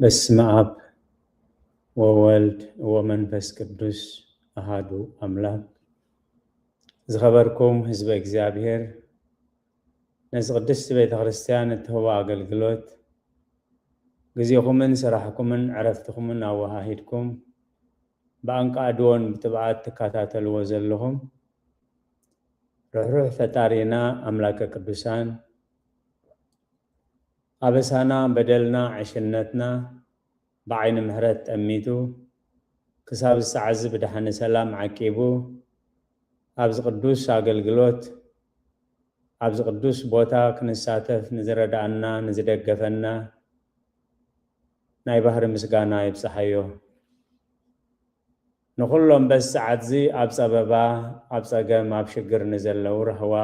በስመ አብ ወወልድ ወመንፈስ ቅዱስ አሃዱ አምላክ። ዝኸበርኩም ህዝበ እግዚኣብሔር፣ ነዚ ቅድስቲ ቤተ ክርስቲያን እትህቦ ኣገልግሎት፣ ግዜኹምን ስራሕኩምን ዕረፍትኹምን ኣወሃሂድኩም፣ ብኣንቃዕድዎን ብትብዓት ትከታተልዎ ዘለኹም፣ ርሕሩሕ ፈጣሪና ኣምላከ ቅዱሳን፣ ኣበሳና፣ በደልና፣ ዕሽነትና ብዓይኒ ምሕረት ጠሚቱ፣ ክሳብ ዝሰዓዚ ብደሓነ ሰላም ዓቂቡ፣ ኣብዚ ቅዱስ ኣገልግሎት፣ ኣብዚ ቅዱስ ቦታ ክንሳተፍ ንዝረዳኣና፣ ንዝደገፈና፣ ናይ ባህሪ ምስጋና ይብጽሓዮ። ንኹሎም በዚ ሰዓትዚ ኣብ ጸበባ፣ ኣብ ጸገም፣ ኣብ ሽግር ንዘለዉ ራህዋ፣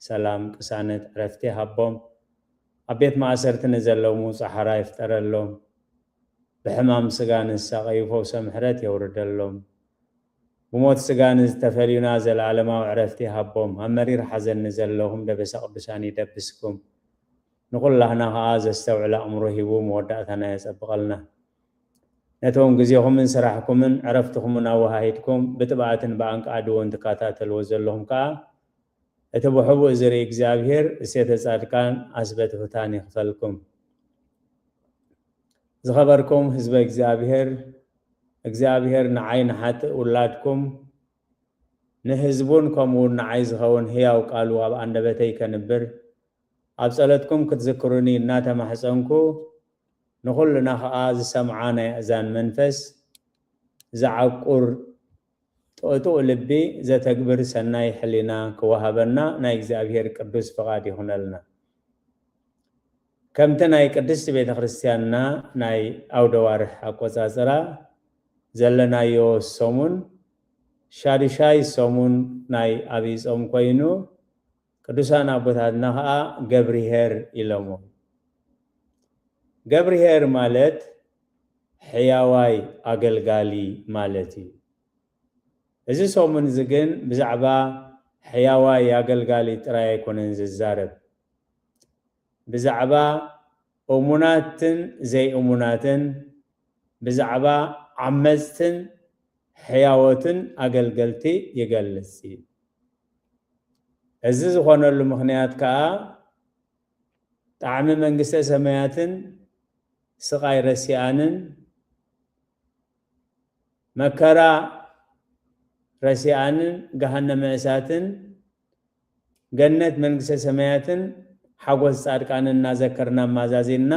ሰላም፣ ቅሳነት፣ ዕረፍቲ ሃቦም። ኣብ ቤት ማእሰርቲ ንዘለዉ ጻሕራ ይፍጠረሎም። ብሕማም ስጋ ንዝሳቐዩ ፈውሰ ምሕረት የውርደሎም። ብሞት ስጋ ንዝተፈልዩና ዘለዓለማዊ ዕረፍቲ ሃቦም። ኣብ መሪር ሓዘን ንዘለኹም ደበሳ ቅዱሳን ይደብስኩም። ንኹላህና ኸኣ ዘስተውዕል ኣእምሮ ሂቡ መወዳእታና የጸብቐልና። ነቶም ግዜኹምን ስራሕኩምን ዕረፍትኹምን ኣወሃሂድኩም ብትብዓትን ብኣንቃዕድዎን ትከታተልዎ ዘለኹም ከኣ እቲ ብሕቡእ ዝርኢ እግዚኣብሔር እሴተ ጻድቃን ኣስበ ትሑታን ይኽፈልኩም። ዝኸበርኩም ህዝበ እግዚኣብሔር፣ እግዚኣብሔር ንዓይ ንሓጥእ ውላድኩም ንህዝቡን ከምኡውን ንዓይ ዝኸውን ህያው ቃሉ ኣብ ኣንደበተይ ከንብር ኣብ ጸሎትኩም ክትዝክሩኒ እናተማሕጸንኩ፣ ንኹልና ኸኣ ዝሰምዓ ናይ ኣእዛን መንፈስ ዝዓቁር ጥዑጥዕ ልቢ ዘተግብር ሰናይ ሕሊና ክወሃበና ናይ እግዚኣብሔር ቅዱስ ፍቓድ ይኹነልና። ከምቲ ናይ ቅድስቲ ቤተ ክርስቲያንና ናይ ኣውደ ዋርሕ ኣቆጻጽራ ዘለናዮ ሰሙን ሻዱሻይ ሰሙን ናይ ኣብይ ጾም ኮይኑ፣ ቅዱሳን ኣቦታትና ኸኣ ገብርሄር ኢሎሞ። ገብርሄር ማለት ሕያዋይ ኣገልጋሊ ማለት እዩ። እዚ ሰሙን እዚ ግን ብዛዕባ ሕያዋይ ኣገልጋሊ ጥራይ ኣይኮነን ዝዛረብ። ብዛዕባ እሙናትን ዘይእሙናትን፣ ብዛዕባ ዓመጽትን ሕያዎትን ኣገልገልቲ ይገልጽ እዩ። እዚ ዝኾነሉ ምኽንያት ከኣ ጣዕሚ መንግስተ ሰማያትን ስቓይ ረሲኣንን መከራ ረሲኣንን ገሃነመ እሳትን ገነት መንግስተ ሰማያትን ሓጎስ ጻድቃንን እናዘከርና ማዛዚንና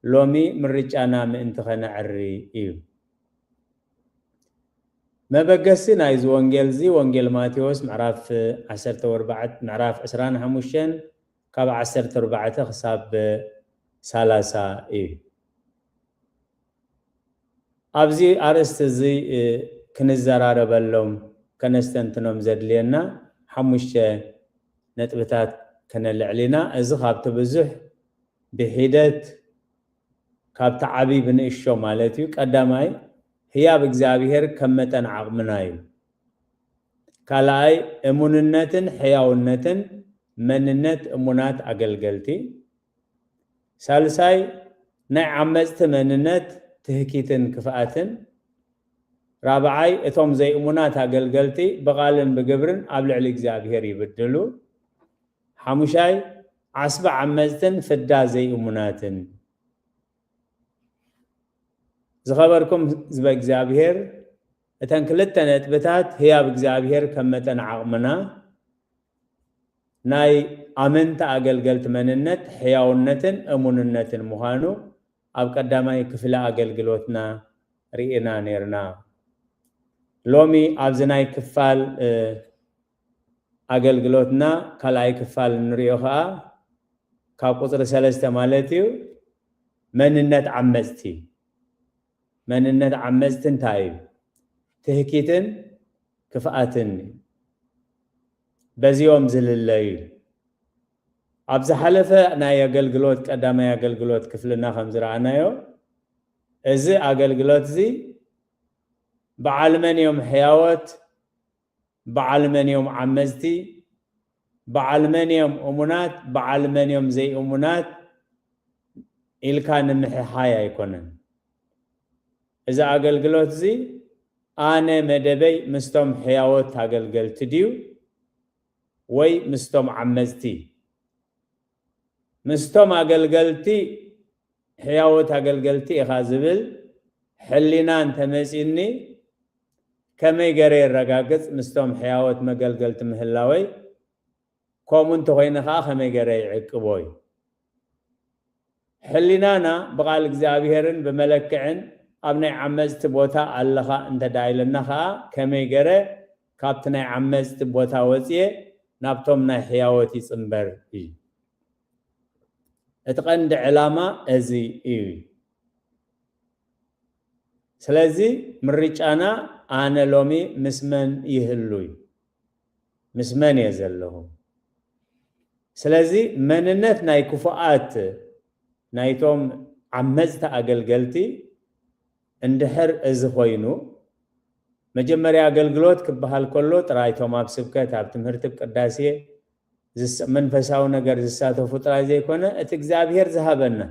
ሎሚ ምርጫና ምእንቲ ኸነዕሪ እዩ። መበገሲ ናይዚ ወንጌል እዚ ወንጌል ማቴዎስ ምዕራፍ ዓሰርተ ኣርባዕተ ምዕራፍ ዕስራን ሓሙሽተን ካብ ዓሰርተ ኣርባዕተ ክሳብ ሰላሳ እዩ። ኣብዚ ኣርእስቲ እዚ ክነዘራረበሎም ከነስተንትኖም ዘድልየና ሓሙሽተ ነጥብታት ከነልዕል ኢና። እዚ ካብቲ ብዙሕ ብሒደት ካብቲ ዓብዪ ብንእሽቶ ማለት እዩ። ቀዳማይ ህያብ እግዚኣብሔር ከም መጠን ዓቕምና እዩ። ካልኣይ እሙንነትን ሕያውነትን መንነት እሙናት ኣገልገልቲ። ሳልሳይ ናይ ዓመፅቲ መንነት ትህኪትን ክፍኣትን። ራብዓይ እቶም ዘይእሙናት ኣገልገልቲ ብቓልን ብግብርን ኣብ ልዕሊ እግዚኣብሔር ይብድሉ። ሓሙሻይ ዓስቢ ዓመፅትን ፍዳ ዘይእሙናትን። ዝኸበርኩም ህዝበ እግዚኣብሔር፣ እተን ክልተ ነጥብታት ህያብ እግዚኣብሔር ከም መጠን ዓቕምና ናይ ኣመንቲ ኣገልገልቲ መንነት ሕያውነትን እሙንነትን ምዃኑ ኣብ ቀዳማይ ክፍሊ ኣገልግሎትና ርኢና ነይርና። ሎሚ ኣብዚ ናይ ክፋል ኣገልግሎትና ካልኣይ ክፋል እንሪኦ ከዓ ካብ ቁፅሪ ሰለስተ ማለት እዩ። መንነት ዓመፅቲ መንነት ዓመፅቲ እንታይ እዩ? ትህኪትን ክፍኣትን እዩ። በዚኦም ዝልለዩ ኣብ ዝሓለፈ ናይ ኣገልግሎት ቀዳማይ ኣገልግሎት ክፍልና ከም ዝረኣናዮ እዚ ኣገልግሎት እዚ በዓል መን እዮም ሕያዎት፣ በዓል መን እዮም ዓመፅቲ፣ በዓል መን እዮም እሙናት፣ በዓል መን እዮም ዘይእሙናት ኢልካ ንምሕሓይ ኣይኮነን። እዚ ኣገልግሎት እዚ ኣነ መደበይ ምስቶም ሕያዎት ኣገልገልቲ ድዩ ወይ ምስቶም ዓመፅቲ? ምስቶም ኣገልገልቲ፣ ሕያዎት ኣገልገልቲ ኢኻ ዝብል ሕሊና እንተመፂኒ፣ ከመይ ገረ የረጋግፅ ምስቶም ሕያዎት መገልገልቲ ምህላወይ? ከምኡ እንተኾይነ ኸዓ ከመይ ገረ ይዕቅቦ እዩ? ሕሊናና ብቓል እግዚኣብሔርን ብመለክዕን ኣብ ናይ ዓመፅቲ ቦታ ኣለኻ እንተደኣ ኢለና ኸዓ፣ ከመይ ገረ ካብቲ ናይ ዓመፅቲ ቦታ ወፅየ ናብቶም ናይ ሕያዎት ይፅንበር እዩ? እቲ ቀንዲ ዕላማ እዚ እዩ። ስለዚ ምርጫና ኣነ ሎሚ ምስ መን ይህሉ እዩ? ምስ መን እየ ዘለኹ? ስለዚ መንነት ናይ ክፉኣት፣ ናይቶም ዓመፅቲ ኣገልገልቲ እንድሕር እዚ ኮይኑ፣ መጀመርያ ኣገልግሎት ክበሃል ከሎ ጥራይ እቶም ኣብ ስብከት፣ ኣብ ትምህርቲ፣ ኣብ ቅዳሴ ዝስ-፣ መንፈሳዊ ነገር ዝሳተፉ ጥራይ ዘይኮነ፣ እቲ እግዚኣብሔር ዝሃበና፣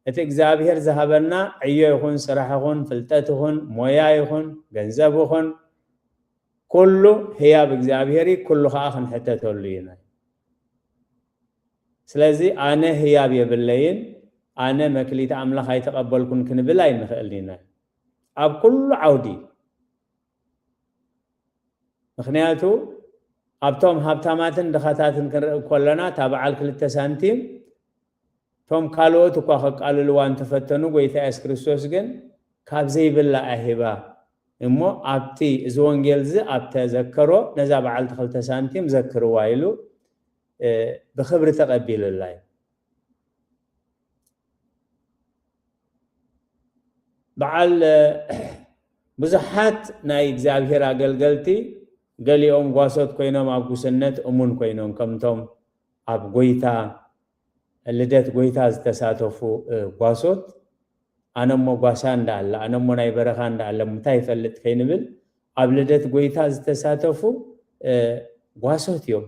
እቲ እግዚኣብሔር ዝሃበና ዕዮ ይኹን፣ ስራሕ ይኹን፣ ፍልጠት ይኹን፣ ሞያ ይኹን፣ ገንዘብ ይኹን፣ ኩሉ ህያብ እግዚኣብሔር እዩ፣ ኩሉ ኸዓ ክንሕተተሉ ኢና። ስለዚ ኣነ ህያብ የብለይን፣ ኣነ መክሊት ኣምላኽ ኣይተቐበልኩን ክንብል ኣይንኽእልን ኢና። ኣብ ኩሉ ዓውዲ። ምኽንያቱ ኣብቶም ሃብታማትን ድኻታትን ክንርኢ ከለና፣ እታ በዓል ክልተ ሳንቲም፣ እቶም ካልኦት እኳ ከቃልልዋ እንተፈተኑ፣ ጎይታ የሱስ ክርስቶስ ግን ካብ ዘይብላ ኣሂባ እሞ፣ ኣብቲ እዚ ወንጌል እዚ ኣብ ተዘከሮ፣ ነዛ በዓልቲ ክልተ ሳንቲም ዘክርዋ ኢሉ፣ እ፣ ብኽብሪ ተቐቢሉላ እዩ። በዓል፣ እ፣ ብዙሓት ናይ እግዚኣብሔር ኣገልገልቲ፣ ገሊኦም ጓሶት ኮይኖም ኣብ ጉስነት እሙን ኮይኖም፣ ከምቶም ኣብ ጎይታ፣ ልደት ጎይታ ዝተሳተፉ፣ እ፣ ጓሶት፣ ኣነ እሞ ጓሳ እንዳ ኣለ፣ ኣነ እሞ ናይ በረኻ እንዳ ኣለ፣ እንታይ ይፈልጥ ከይንብል፣ ኣብ ልደት ጎይታ ዝተሳተፉ፣ እ፣ ጓሶት እዮም።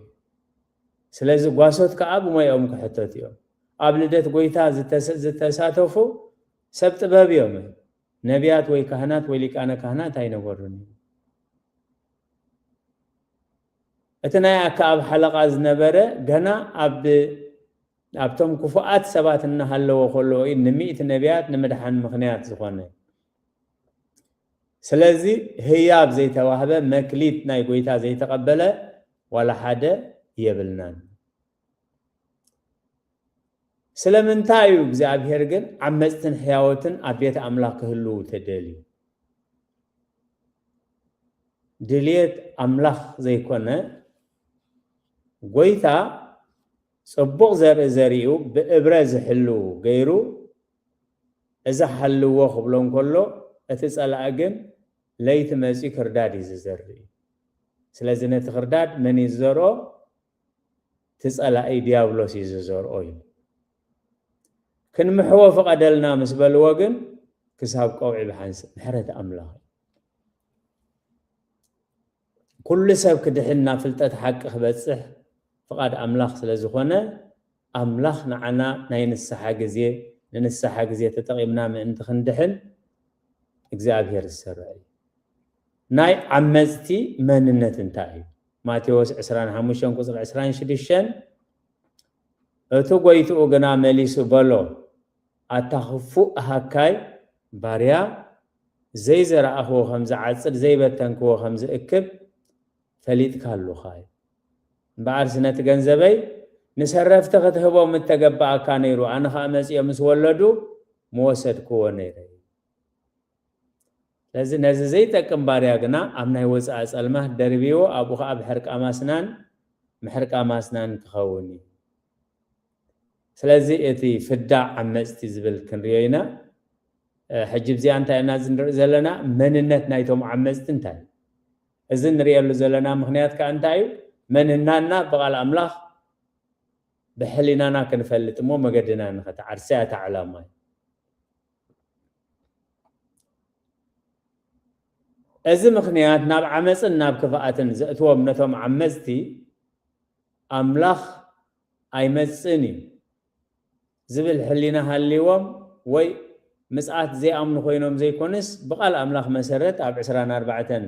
ስለዚ ጓሶት ከኣ ብሞያኦም ክሕተቱ እዮም። ኣብ ልደት ጎይታ ዝተሰ-፣ ዝተሳተፉ ሰብ ጥበብ እዮም። ነቢያት ወይ ካህናት ወይ ሊቃነ ካህናት ኣይነበሩን እዮም። እቲ ናይ ኣከኣብ ሓለቓ ዝነበረ ገና ኣብ፣ ኣብቶም ክፉኣት ሰባት እናሃለወ ከሎ እዩ ንሚእቲ ነቢያት ንምድሓን ምኽንያት ዝኾነ። ስለዚ ህያብ ዘይተዋህበ፣ መክሊት ናይ ጎይታ ዘይተቐበለ ዋላ ሓደ የብልናን። ስለምንታይ እዩ እግዚኣብሔር ግን ዓመፅትን ሕያዎትን ኣብ ቤት ኣምላኽ ክህልዉ ተደልዩ? ድልየት ኣምላኽ ዘይኮነ፣ ጎይታ ጽቡቕ ዘርኢ ዘሪኡ ብእብረ ዝሕሉ ገይሩ፣ እዚ ሓልዎ ክብሎ እንከሎ፣ እቲ ጸላኢ ግን ለይቲ መጺኡ ክርዳድ እዩ ዝዘርኢ። ስለዚ ነቲ ክርዳድ መን እዩ ዝዘርኦ? እቲ ጸላኢ ዲያብሎስ እዩ ዝዘርኦ እዩ። ክንምሕዎ ፍቐደልና ምስ በልዎ ግን ክሳብ ቀውዒ ብሓንስ ምሕረት ኣምላኽ እዩ። ኩሉ ሰብ ክድሕን ናብ ፍልጠት ሓቂ ክበጽሕ ፍቓድ ኣምላኽ ስለ ዝኾነ፣ ኣምላኽ ንዓና ናይ ንስሓ ግዜ፣ ንንስሓ ግዜ ተጠቒምና ምእንቲ ክንድሕን እግዚኣብሔር ዝሰርዕ እዩ። ናይ ዓመጽቲ መንነት እንታይ እዩ? ማቴዎስ ዕስራን ሓሙሽተን ቁጽሪ ዕስራን ሽዱሽተን፣ እቲ ጐይትኡ ግና መሊሱ በሎ፣ ኣታ ክፉእ ሃካይ ባርያ፣ ዘይዘራእኽዎ ከም ዝዓጽድ፣ ዘይበተንክዎ ከም ዝእክብ ፈሊጥካ ኣሉኻ እዩ። እምበኣርስ ነቲ ገንዘበይ ንሰረፍቲ ክትህቦ ምተገባኣካ ነይሩ፣ ኣነ ኸኣ መጺኦ ምስ ወለዱ ምወሰድክዎ ነይረ። ስለዚ ነዚ ዘይጠቅም ባርያ ግና ኣብ ናይ ወጻኢ ጸልማት ደርብይዎ፣ ኣብኡ ኸኣ ብሕርቃም ኣስናን ምሕርቃም ኣስናን ክኸውን እዩ። ስለዚ እቲ ፍዳ ዓመጽቲ ዝብል ክንሪኦ ኢና። እ፣ ሕጂ እዚኣ እንታይ ኢና ንርኢ ዘለና? መንነት ናይቶም ዓመጽቲ እንታይ? እዚ ንርእየሉ ዘለና ምኽንያት ከኣ እንታይ እዩ? መንናና ብቓል ኣምላኽ ብሕሊናና ክንፈልጥ እሞ መገድና ንኸተዓርሰ እያ እታ ዕላማ። እዚ ምኽንያት ናብ ዓመጽን ናብ ክፍኣትን ዘእትዎም ነቶም ዓመጽቲ ኣምላኽ ኣይመጽእን እዩ ዝብል ሕሊና ሃልይዎም ወይ ምጽኣት ዘይኣምኑ ኮይኖም ዘይኮነስ፣ ብቃል ኣምላኽ መሰረት ኣብ ዕስራን ኣርባዕተን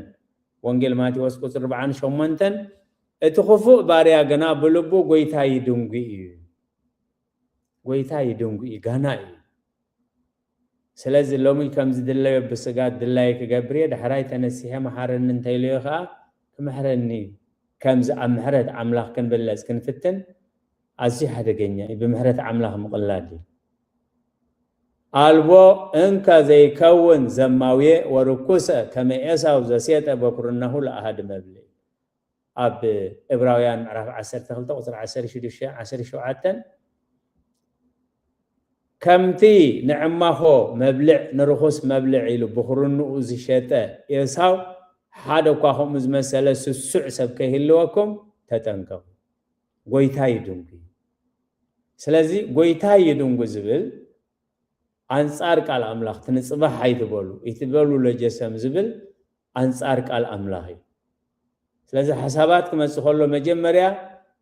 ወንጌል ማቴዎስ ቁጽሪ ኣርባዓን ሸሞንተን፣ "እቲ ክፉእ ባርያ ግና ብልቡ ጎይታ ይድንጉ እዩ፣ ጎይታ ይድንጉ እዩ፣ ጋና እዩ። ስለዚ ሎሚ ከም ዝድለዮ ብስጋ ድላየ ክገብር እየ፣ ዳሕራይ ተነሲሐ መሓረኒ እንተኢለዮ ከኣ ክምሕረኒ እዩ." ከምዚ ኣብ ምሕረት ኣምላኽ ክንብለጽ ክንፍትን ኣዝዩ ሓደገኛ እዩ። ብምሕረት ኣምላኽ ምቕላድ እዩ። "ኣልቦ እንከ ዘይከውን ዘማውየ ወርኩሰ ከመ ኤሳው ዘሴጠ በኩርናሁ ለኣሃድ መብልዕ." ኣብ ዕብራውያን ምዕራፍ ዓሰርተ ክልተ ቁጽሪ ዓሰርተ ሽዱሽተ ዓሰርተ ሸውዓተን፣ "ከምቲ ንዕማኾ መብልዕ ንርኹስ መብልዕ ኢሉ ብኹርንኡ ዝሸጠ ኤሳው ሓደ እኳ ከምኡ ዝመሰለ ስሱዕ ሰብ ከይህልወኩም ተጠንቀቑ፣ ጎይታ ይድንጉ እዩ። ስለዚ ጎይታ ይድንጉ ዝብል ኣንጻር ቃል ኣምላኽ፣ እቲ ንጽባሕ ኣይትበሉ፣ ኣይትበሉ ለጀሰም ዝብል ኣንጻር ቃል ኣምላኽ እዩ። ስለዚ ሓሳባት ክመጽእ ከሎ መጀመርያ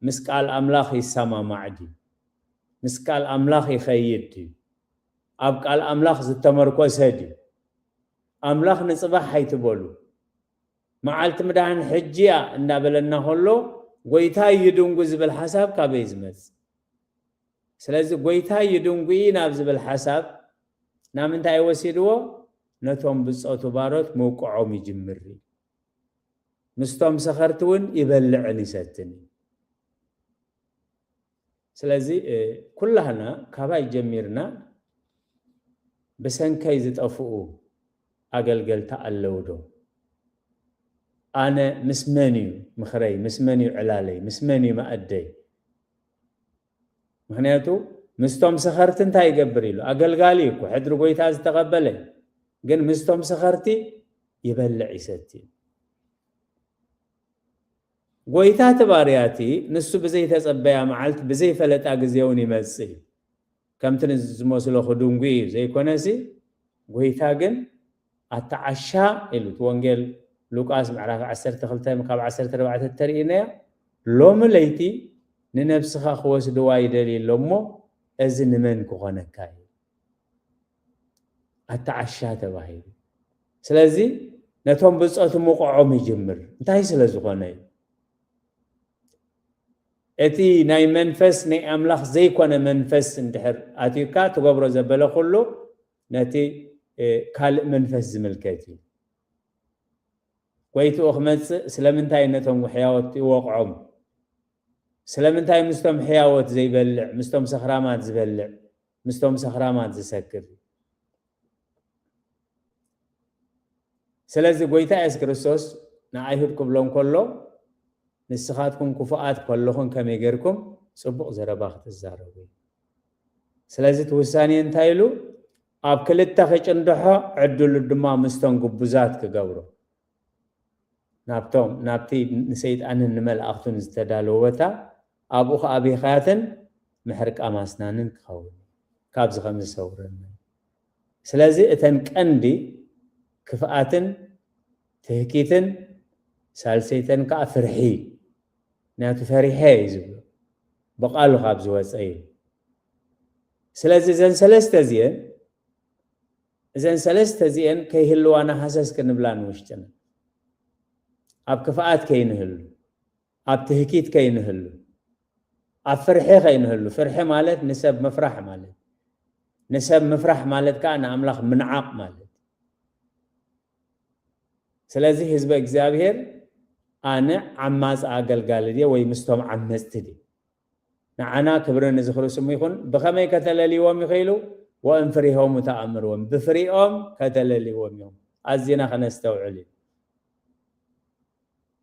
ምስ ቃል ኣምላኽ ይሰማማዕ ድዩ? ምስ ቃል ኣምላኽ ይኸይድ ድዩ? ኣብ ቃል ኣምላኽ ዝተመርኮሰ ድዩ? ኣምላኽ ንጽባሕ ኣይትበሉ፣ መዓልቲ ምድሓን ሕጂ እያ እንዳበለና ከሎ፣ ጎይታ ይድንጉ ዝብል ሓሳብ ካበይ ዝመጽእ? ስለዚ ጎይታ ይድንጉ እዩ ናብ ዝብል ሓሳብ ናብ ምንታይ ወሲድዎ? ነቶም ብጾቱ ባሮት ምውቅዖም ይጅምር እዩ። ምስቶም ሰኸርቲ እውን ይበልዕን ይሰትን እዩ። ስለዚ፣ እ፣ ኩላህና ካባይ ጀሚርና ብሰንከይ ዝጠፍኡ ኣገልገልቲ ኣለዉ ዶ? ኣነ ምስ መን እዩ ምኽረይ? ምስ መን እዩ ዕላለይ? ምስ መን እዩ መኣደይ? ምኽንያቱ ምስቶም ሰኸርቲ እንታይ ይገብር ኢሉ? ኣገልጋሊ እዩ እኮ፣ ሕድሪ ጎይታ ዝተቐበለ፣ ግን ምስቶም ሰኸርቲ ይበልዕ ይሰቲ እዩ። ጎይታ እቲ ባርያ እቲ ንሱ ብዘይተጸበያ መዓልቲ ብዘይፈለጣ ግዜ እውን ይመጽእ እዩ። ከምቲ ንዝመስሎ ክድንጉ እዩ ዘይኮነሲ፣ ጎይታ ግን ኣታ ዓሻ ኢሉ፣ እቲ ወንጌል ሉቃስ ምዕራፍ ዓሰርተ ክልተ ካብ ዓሰርተ ኣርባዕተ ተርእየናዮ፣ "ሎሚ ለይቲ ንነብስኻ ክወስድዋ ይደልዩ ኣሎ እሞ፣ እዚ ንመን ክኾነካ እዩ?" ኣታ ዓሻ ተባሂሉ። ስለዚ ነቶም ብጾት ምውቅዖም ይጅምር። እንታይ ስለ ዝኾነ እዩ? እቲ ናይ መንፈስ ናይ ኣምላኽ ዘይኮነ መንፈስ እንድሕር ኣትዩካ፣ ትገብሮ ዘበለ ኩሉ ነቲ፣ እ፣ ካልእ መንፈስ ዝምልከት እዩ። ጎይትኡ ክመጽእ ስለምንታይ ነቶም ሕያዎት ይወቕዖም? ስለምንታይ ምስቶም ሕያዎት ዘይበልዕ፣ ምስቶም ሰኽራማት ዝበልዕ፣ ምስቶም ሰኽራማት ዝሰክር? ስለዚ ጎይታ የሱስ ክርስቶስ ንኣይሁድ ክብሎም ከሎ፣ "ንስኻትኩም ክፉኣት ከለኹም ከመይ ጌርኩም ጽቡቕ ዘረባ ክትዛረቡ?" ስለዚ እቲ ውሳኔ እንታይ ኢሉ? ኣብ ክልተ ክጭንድሖ፣ ዕድሉ ድማ ምስቶም ግቡዛት ክገብሮ። ናብቶም፣ ናብቲ ንሰይጣንን ንመላእኽቱን ዝተዳለወ ቦታ፣ ኣብኡ ከኣ ብኽያትን ምሕርቃም ኣስናንን ክኸውን፣ ካብዚ ከም ዝሰውረና። ስለዚ እተን ቀንዲ ክፍኣትን ትህኪትን ሳልሰይተን ከኣ ፍርሒ፣ ምኽንያቱ ፈሪሐ እዩ ዝብሎ፣ ብቓሉ ካብ ዝወፀ እዩ። ስለዚ እዘን ሰለስተ እዚአን፣ እዘን ሰለስተ እዚአን ከይህልዋና ሃሰስ ክንብላ ንውሽጥና፣ ኣብ ክፍኣት ከይንህሉ፣ ኣብ ትህኪት ከይንህሉ፣ ኣብ ፍርሒ ከይንህሉ። ፍርሒ ማለት ንሰብ ምፍራሕ ማለት፣ ንሰብ ምፍራሕ ማለት ከዓ ንኣምላኽ ምንዓቕ ማለት። ስለዚ ህዝበ እግዚኣብሔር ኣነ ዓማፂ ኣገልጋሊ ድየ ወይ ምስቶም ዓመፅቲ ድየ? ንዓና ክብሪ ንዝኽሪ ስሙ ይኹን። ብኸመይ ከተለልይዎም ይኽእሉ? "ወእም ፍሬሆሙ ተኣምርዎም"፣ ብፍሬኦም ከተለልይዎም እዮም። ኣዚና ከነስተውዕል እዩ።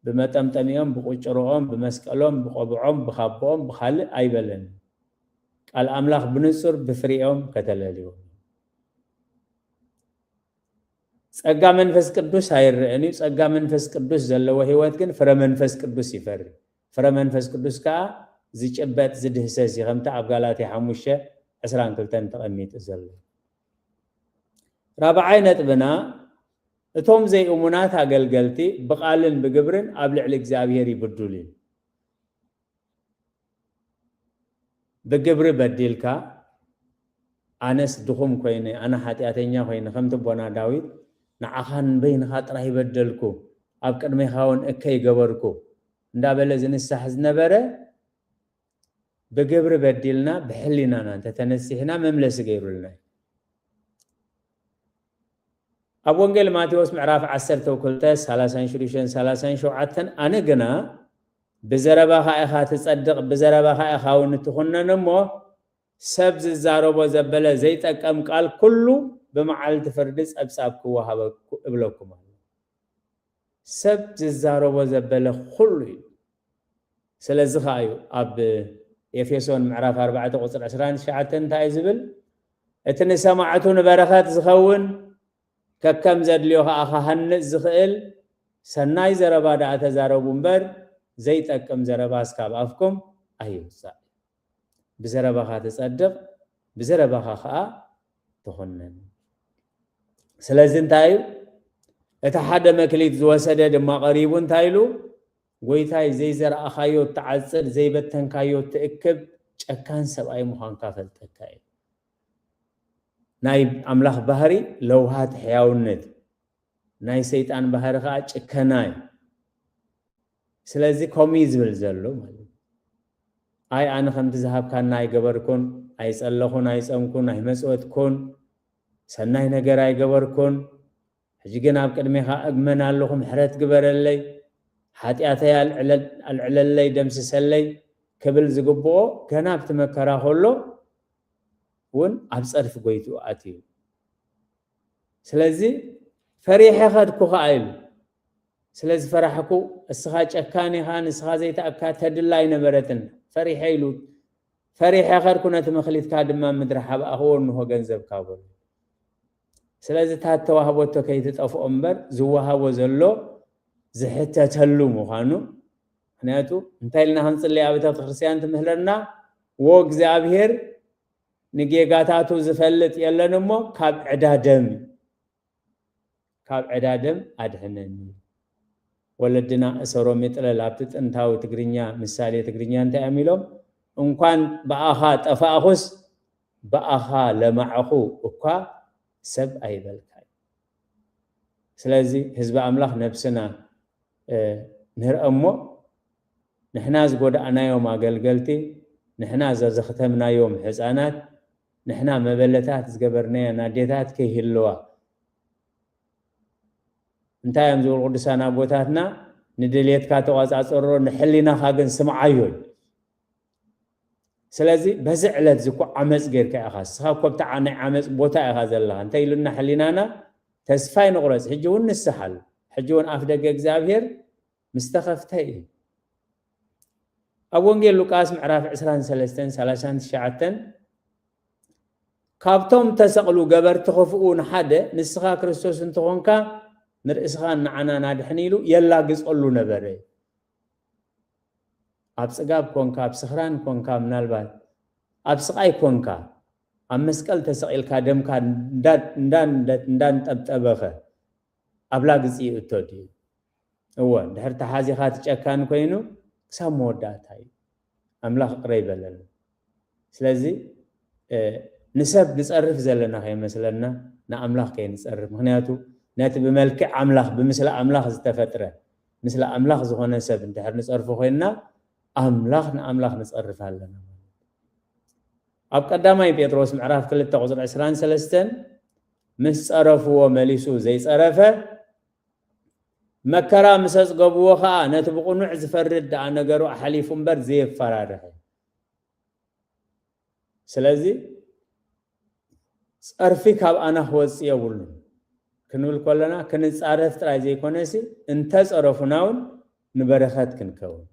ብመጠምጠሚኦም፣ ብቁጭሮኦም፣ ብመስቀሎም፣ ብቆብዖም፣ ብካቦኦም፣ ብኻልእ ኣይበለን። ቃል ኣምላኽ ብንጹር ብፍሬኦም ከተለልይዎም። ጸጋ መንፈስ ቅዱስ ኣይረኣን እዩ። ጸጋ መንፈስ ቅዱስ ዘለዎ ህይወት ግን ፍረ መንፈስ ቅዱስ ይፈሪ። ፍረ መንፈስ ቅዱስ ከኣ ዝጭበጥ ዝድህሰስ እዩ፣ ከምቲ ኣብ ጋላትያ ሓሙሽተ ዕስራን ክልተን ተቐሚጡ ዘሎ። ራብዓይ ነጥብና፣ እቶም ዘይእሙናት ኣገልገልቲ ብቓልን ብግብርን ኣብ ልዕሊ እግዚኣብሔር ይብድሉ እዩ። ብግብሪ በዲልካ፣ ኣነስ ድኹም ኮይነ፣ ኣነ ሓጢኣተኛ ኮይነ፣ ከምቲ ኣቦና ዳዊት፣ ንዓኻ ንበይንኻ ጥራይ በደልኩ፣ ኣብ ቅድሜኻ እውን እከይ ገበርኩ እንዳበለ ዝንሳሕ ዝነበረ፣ ብግብሪ በዲልና ብሕሊናና እንተተነሲሕና መምለሲ ገይሩልና እዩ። ኣብ ወንጌል ማቴዎስ ምዕራፍ ዓሰርተ ክልተ፣ ሰላሳን ሽዱሽተን፣ ሰላሳን ሸውዓተን፣ ኣነ ግና ብዘረባኻ ኢኻ ትጸድቕ፣ ብዘረባኻ ኢኻ እውን ትኹነን እሞ፣ ሰብ ዝዛረቦ ዘበለ ዘይጠቀም ቃል ኩሉ ብመዓልቲ ፍርዲ ጸብጻብ ክወሃበኩ እብለኩም ኣሎ። ሰብ ዝዛረቦ ዘበለ ኩሉ እዩ። ስለዚ ኸዓ እዩ ኣብ ኤፌሶን ምዕራፍ ኣርባዕተ ቁጽሪ ዕስራን ትሽዓተን እንታይ እዩ ዝብል? እቲ ንሰማዕቱ ንበረኸት ዝኸውን፣ ከከም ዘድልዮ ኸዓ ክሃንጽ ዝኽእል ሰናይ ዘረባ ደኣ ተዛረቡ እምበር፣ ዘይጠቅም ዘረባስ ካብ ኣፍኩም ኣይውጻእ። ብዘረባኻ ትጸድቕ፣ ብዘረባኻ ኸዓ ትኹነን። ስለዚ እንታይ እዩ? እቲ ሓደ መክሊት ዝወሰደ ድማ ቀሪቡ እንታይ ኢሉ? ጎይታይ፣ ዘይዘራእኻዮ ትዓጽድ፣ ዘይበተንካዮ ትእክብ፣ ጨካን ሰብኣይ ምዃንካ ፈልጠካ እየ። ናይ ኣምላኽ ባህሪ ለውሃት ሕያውነት፣ ናይ ሰይጣን ባህሪ ኸዓ ጭከና እዩ። ስለዚ ከምኡ እዩ ዝብል ዘሎ ማለት እዩ። ኣይ፣ ኣነ ከምቲ ዝሃብካና ኣይገበርኩን፣ ኣይጸለኹን፣ ኣይጸምኩን፣ ኣይመጽወትኩን፣ ሰናይ ነገር ኣይገበርኩን፣ ሕጂ ግን ኣብ ቅድሜኻ እግመን ኣለኹ፣ ምሕረት ግበረለይ፣ ሓጢኣተይ ኣልዕለ-፣ ኣልዕለለይ፣ ደምስሰለይ ክብል ዝግብኦ፣ ገና ኣብቲ መከራ ከሎ እውን ኣብ ጸርፊ ጎይትኡ ኣትዩ። ስለዚ ፈሪሐ ኸድኩ ኸዓ ኢሉ። ስለ ዝፈራሕኩ፣ እስኻ ጨካን ኢኻ፣ ንስኻ ዘይተኣካ ተድላ ኣይነበረትን፣ ፈሪሐ ኢሉ። ፈሪሐ ኸድኩ፣ ነቲ መኽሊትካ ድማ ምድሪ ሓብኣኽዎ፣ እንሆ ገንዘብካ በሎ። ስለዚ እታ ተዋህቦቶ ከይትጠፍኦ እምበር፣ ዝወሃቦ ዘሎ ዝሕተተሉ ምዃኑ። ምኽንያቱ እንታይ ኢልና ክንጽሊ ኣብ ቤተ ክርስቲያን ትምህረና? "ወእግዚኣብሔር ንጌጋታቱ ዝፈልጥ የለን እሞ ካብ ዕዳ ደም፣ ካብ ዕዳ ደም ኣድሕነኒ።" ወለድና እሰሮም ይጥለል ኣብቲ ጥንታዊ ትግርኛ ምሳሌ ትግርኛ እንታይ እዮም ኢሎም? "እንኳን ብኣኻ ጠፋእኹስ ብኣኻ ለማዕኹ እኳ ሰብ ኣይበልካይ።" ስለዚ ህዝቢ ኣምላኽ ነብስና፣ እ፣ ንርአ እሞ፣ ንሕና ዝጎዳእናዮም ኣገልገልቲ፣ ንሕና ዘዘኽተምናዮም ሕፃናት፣ ንሕና መበለታት ዝገበርናየን ኣዴታት ከይህልዋ፣ እንታይ እዮም ዝብሉ ቅዱሳን ኣቦታትና? "ንድልየትካ ተቋጻጸሮ፣ ንሕሊናኻ ግን ስምዓዮ" እዩ። ስለዚ በዚ ዕለት እዚ እኮ ዓመፅ ጌርካ ኢኻ። ንስኻ እኮ ኣብቲ ዓ-፣ ናይ ዓመፅ ቦታ ኢኻ ዘለኻ። እንታይ ኢሉና ሕሊናና? "ተስፋ ኣይንቑረፅ፣ ሕጂ እውን ንስሓሉ፣ ሕጂ እውን ኣፍ ደገ እግዚኣብሔር ምስ ተኸፍተ እዩ።" ኣብ ወንጌል ሉቃስ ምዕራፍ ዕስራን ሰለስተን ሰላሳን ትሽዓተን፣ "ካብቶም ተሰቕሉ ገበርቲ ክፍኡ ንሓደ ንስኻ ክርስቶስ እንተኾንካ፣ ንርእስኻን ንዓናን ኣድሕን" ኢሉ የላግጸሉ ነበረ። ኣብ ጽጋብ ኮንካ፣ ኣብ ስኽራን ኮንካ፣ ምናልባት ኣብ ስቓይ ኮንካ፣ ኣብ መስቀል ተሰቒልካ ደምካ እንዳ-፣ እንዳ-፣ እንዳንጠብጠበኸ ኣብ ላግጺ ይእቶ ድዩ? እወ፣ እንድሕር ተሓዚኻ እቲ ጨካን ኮይኑ ክሳብ መወዳእታ እዩ። ኣምላኽ ይቕረ ይበለልና። ስለዚ፣ እ፣ ንሰብ ንጸርፍ ዘለና ከይመስለና፣ ንኣምላኽ ከይንጸርፍ። ምኽንያቱ፣ ነቲ ብመልክዕ ኣምላኽ፣ ብምስሊ ኣምላኽ ዝተፈጥረ፣ ምስሊ ኣምላኽ ዝኾነ ሰብ እንድሕር ንጸርፎ ኮይንና፣ ኣምላኽ ንኣምላኽ ንጸርፍ ኣለና ማለት እዩ። ኣብ ቀዳማይ ጴጥሮስ ምዕራፍ ክልተ ቁጽሪ ዕስራን ሰለስተን፣ "ምስ ጸረፍዎ መሊሱ ዘይጸረፈ፣ መከራ ምስ ኣጽገብዎ ኸኣ፣ ነቲ ብቕኑዕ ዝፈርድ ደኣ ነገሩ ኣሕሊፉ እምበር ዘየፈራርህ." ስለዚ ጸርፊ ካብ ኣና ክወጽእ የብሉን ክንብል ከለና፣ ክንጻረፍ ጥራይ ዘይኮነሲ፣ እንተጸረፉና እውን ንበረኸት ክንከውን።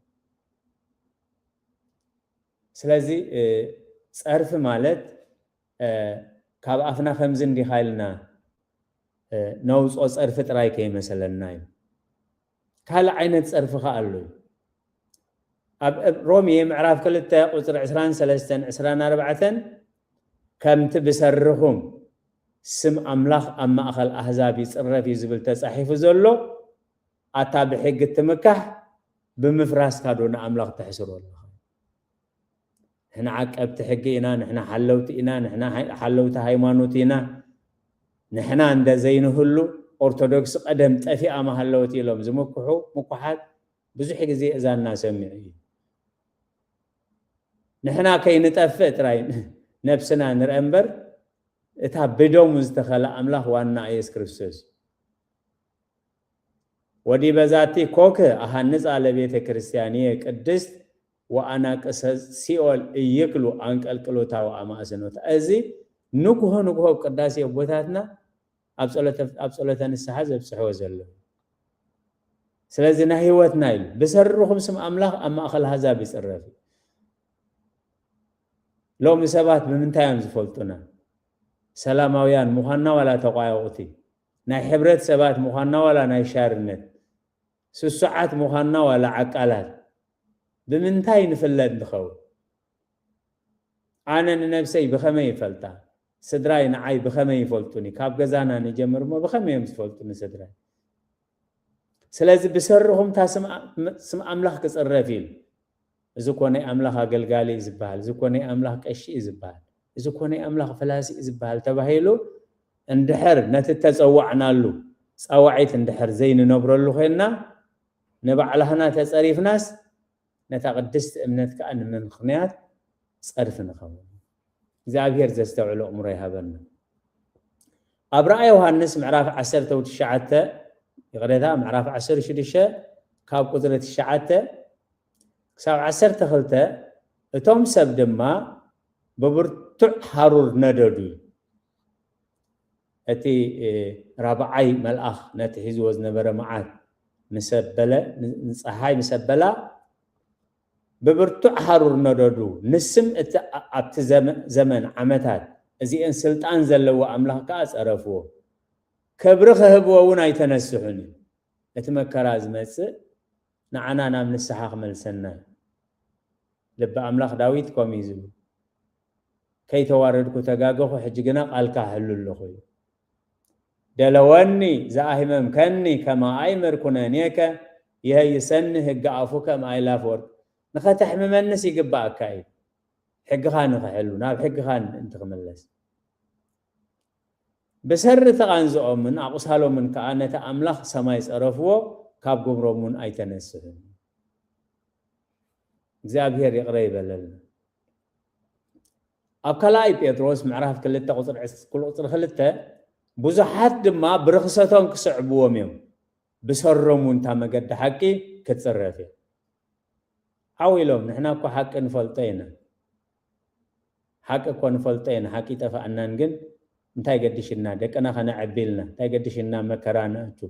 ስለዚ፣ እ፣ ጸርፊ ማለት፣ እ፣ ካብ ኣፍና ከምዚ እንዲኻ ኢልና፣ እ፣ ነውጾ ጸርፊ ጥራይ ከይመሰለና እዩ። ካልእ ዓይነት ጸርፊ ከኣ ኣሎ እዩ። ኣብ፣ ኣብ ሮሜ ምዕራፍ ክልተ ቁጽሪ ዕስራን ሰለስተን ዕስራን ኣርባዕተን፣ "ከምቲ ብሰርኹም ስም ኣምላኽ ኣብ ማእከል ኣህዛብ ይጽረፍ እዩ" ዝብል ተጻሒፉ ዘሎ፣ ኣታ ብሕጊ እትምካሕ፣ ብምፍራስካ ዶ ንኣምላኽ ተሕስሮ ኣለኻ? ንሕና ዓቀብቲ ሕጊ ኢና፣ ንሕና ሓለውቲ ኢና፣ ንሕና ሃይ-፣ ሓለውቲ ሃይማኖት ኢና፣ ንሕና እንደ ዘይንህሉ ኦርቶዶክስ ቀደም ጠፊኣ ምሃለወት ኢሎም ዝምክሑ ምኩሓት ብዙሕ ግዜ እዛና ሰሚዑ እዩ። ንሕና ከይንጠፍእ ጥራይ ነብስና ንርአ እምበር፣ እታ ብደሙ ዝተኸለ ኣምላኽ ዋና ኢየሱስ ክርስቶስ እዩ። ወዲበ ዛቲ ኮክ ኣሃንጻ ለቤተ ክርስቲያንየ ቅድስት ወአናቅሰ ሲኦል እይክሉ አንቀልቅሎታ ወአማእሰኖታ። እዚ ንግሆ ንግሆ ኣብ ቅዳሴ ኣቦታትና ኣብ ጸሎተ፣ ኣብ ጸሎተ ንስሓ ዘብጽሕዎ ዘለዉ። ስለዚ ናይ ህይወትና ኢሉ፣ "ብሰርርኹም ስም ኣምላኽ ኣብ ማእከል ኣህዛብ ይጽረፍ እዩ።" ሎሚ ሰባት ብምንታይ እዮም ዝፈልጡና? ሰላማውያን ምዃንና ዋላ ተቋየቑቲ? ናይ ሕብረት ሰባት ምዃንና ዋላ ናይ ሻርነት? ስሱዓት ምዃንና ዋላ ዓቃላት? ብምንታይ ንፍለጥ ንኸውን? ኣነ ንነብሰይ ብኸመይ ይፈልጣ? ስድራይ ንዓይ ብኸመይ ይፈልጡኒ? ካብ ገዛና ንጀምር እሞ ብኸመይ እዮም ዝፈልጡኒ ስድራይ? ስለዚ ብሰርኹም እታ ስም ኣ-፣ ስም ኣምላኽ ክጽረፍ ኢሉ። እዚ እኮ ናይ ኣምላኽ ኣገልጋሊ እዩ ዝበሃል፣ እዚ እኮ ናይ ኣምላኽ ቀሺ እዩ ዝበሃል፣ እዚ እኮ ናይ ኣምላኽ ፈላሲ እዩ ዝበሃል ተባሂሉ እንድሕር ነቲ እተጸዋዕናሉ ጻዋዒት እንድሕር ዘይንነብረሉ ኮይንና፣ ንባዕላህና ተጸሪፍናስ ነታ ቅድስቲ እምነት ከኣ ንምኽንያት ጸርፊ ንኸውን። እግዚኣብሔር ዘስተውዕሎ ኣእምሮ ይሃበና። ኣብ ራእይ ዮሃንስ ምዕራፍ ዓሰርተ ትሽዓተ፣ ይቕሬታ፣ ምዕራፍ ዓሰርተ ሽዱሽተ ካብ ቁጽሪ ትሽዓተ ክሳብ ዓሰርተ ክልተ፣ እቶም ሰብ ድማ ብብርቱዕ ሃሩር ነደዱ። እቲ፣ እ፣ ራብዓይ መልኣኽ ነቲ ሒዝዎ ዝነበረ መዓት ምስ ኣበለ፣ ን-፣ ንጸሓይ ምስ ኣበላ፣ ብብርቱዕ ሃሩር ነደዱ። ንስም እቲ ኣ-፣ ኣብቲ ዘመ-፣ ዘመን ዓመታት እዚአን ስልጣን ዘለዎ ኣምላኽ ከኣ ጸረፍዎ። ክብሪ ክህብዎ እውን ኣይተነስሑን እዩ። እቲ መከራ ዝመጽእ ንዓና ናብ ንስሓ ክመልሰና እዩ። ልቢ ኣምላኽ ዳዊት ከምኡ እዩ ዝብል፣ "ከይተዋረድኩ ተጋገኹ፣ ሕጂ ግና ቃልካ እሕሉ ኣለኹ" እዩ። "ደለወኒ ዘኣህመምከኒ ከማኣይ መርኩነኔከ፣ ይሀይሰኒ ህገ ኣፉከ ማእላፍ ወርቅ።" ንኸተሕምመንስ ይግባኣካ እዩ፣ ሕግኻ ንኽሕሉ፣ ናብ ሕግኻ ምእንቲ ክምለስ። ብሰሪ ተቓንዝኦምን ኣቑሳሎምን ከኣ ነቲ ኣምላኽ ሰማይ ጸረፍዎ፣ ካብ ግብሮም እውን ኣይተነስሑን። እግዚኣብሔር ይቕረ ይበለልና። ኣብ ካልኣይ ጴጥሮስ ምዕራፍ ክልተ ቁጽሪ ዕስ-፣ ቁጽሪ ክልተ፣ "ብዙሓት ድማ ብርኽሰቶም ክስዕብዎም እዮም፣ ብሰሮም እውን እታ መገዲ ሓቂ ክትጽረፍ እያ።" ዓው ኢሎም፣ "ንሕና እኮ ሓቂ ንፈልጦ ኢና፣ ሓቂ እኮ ንፈልጦ ኢና፣ ሓቂ ይጠፍኣናን፣ ግን እንታይ ገዲሽና? ደቅና ከነዕቢ ኢልና፣ እንታይ ገዲሽና? መከራ ነእቱ፣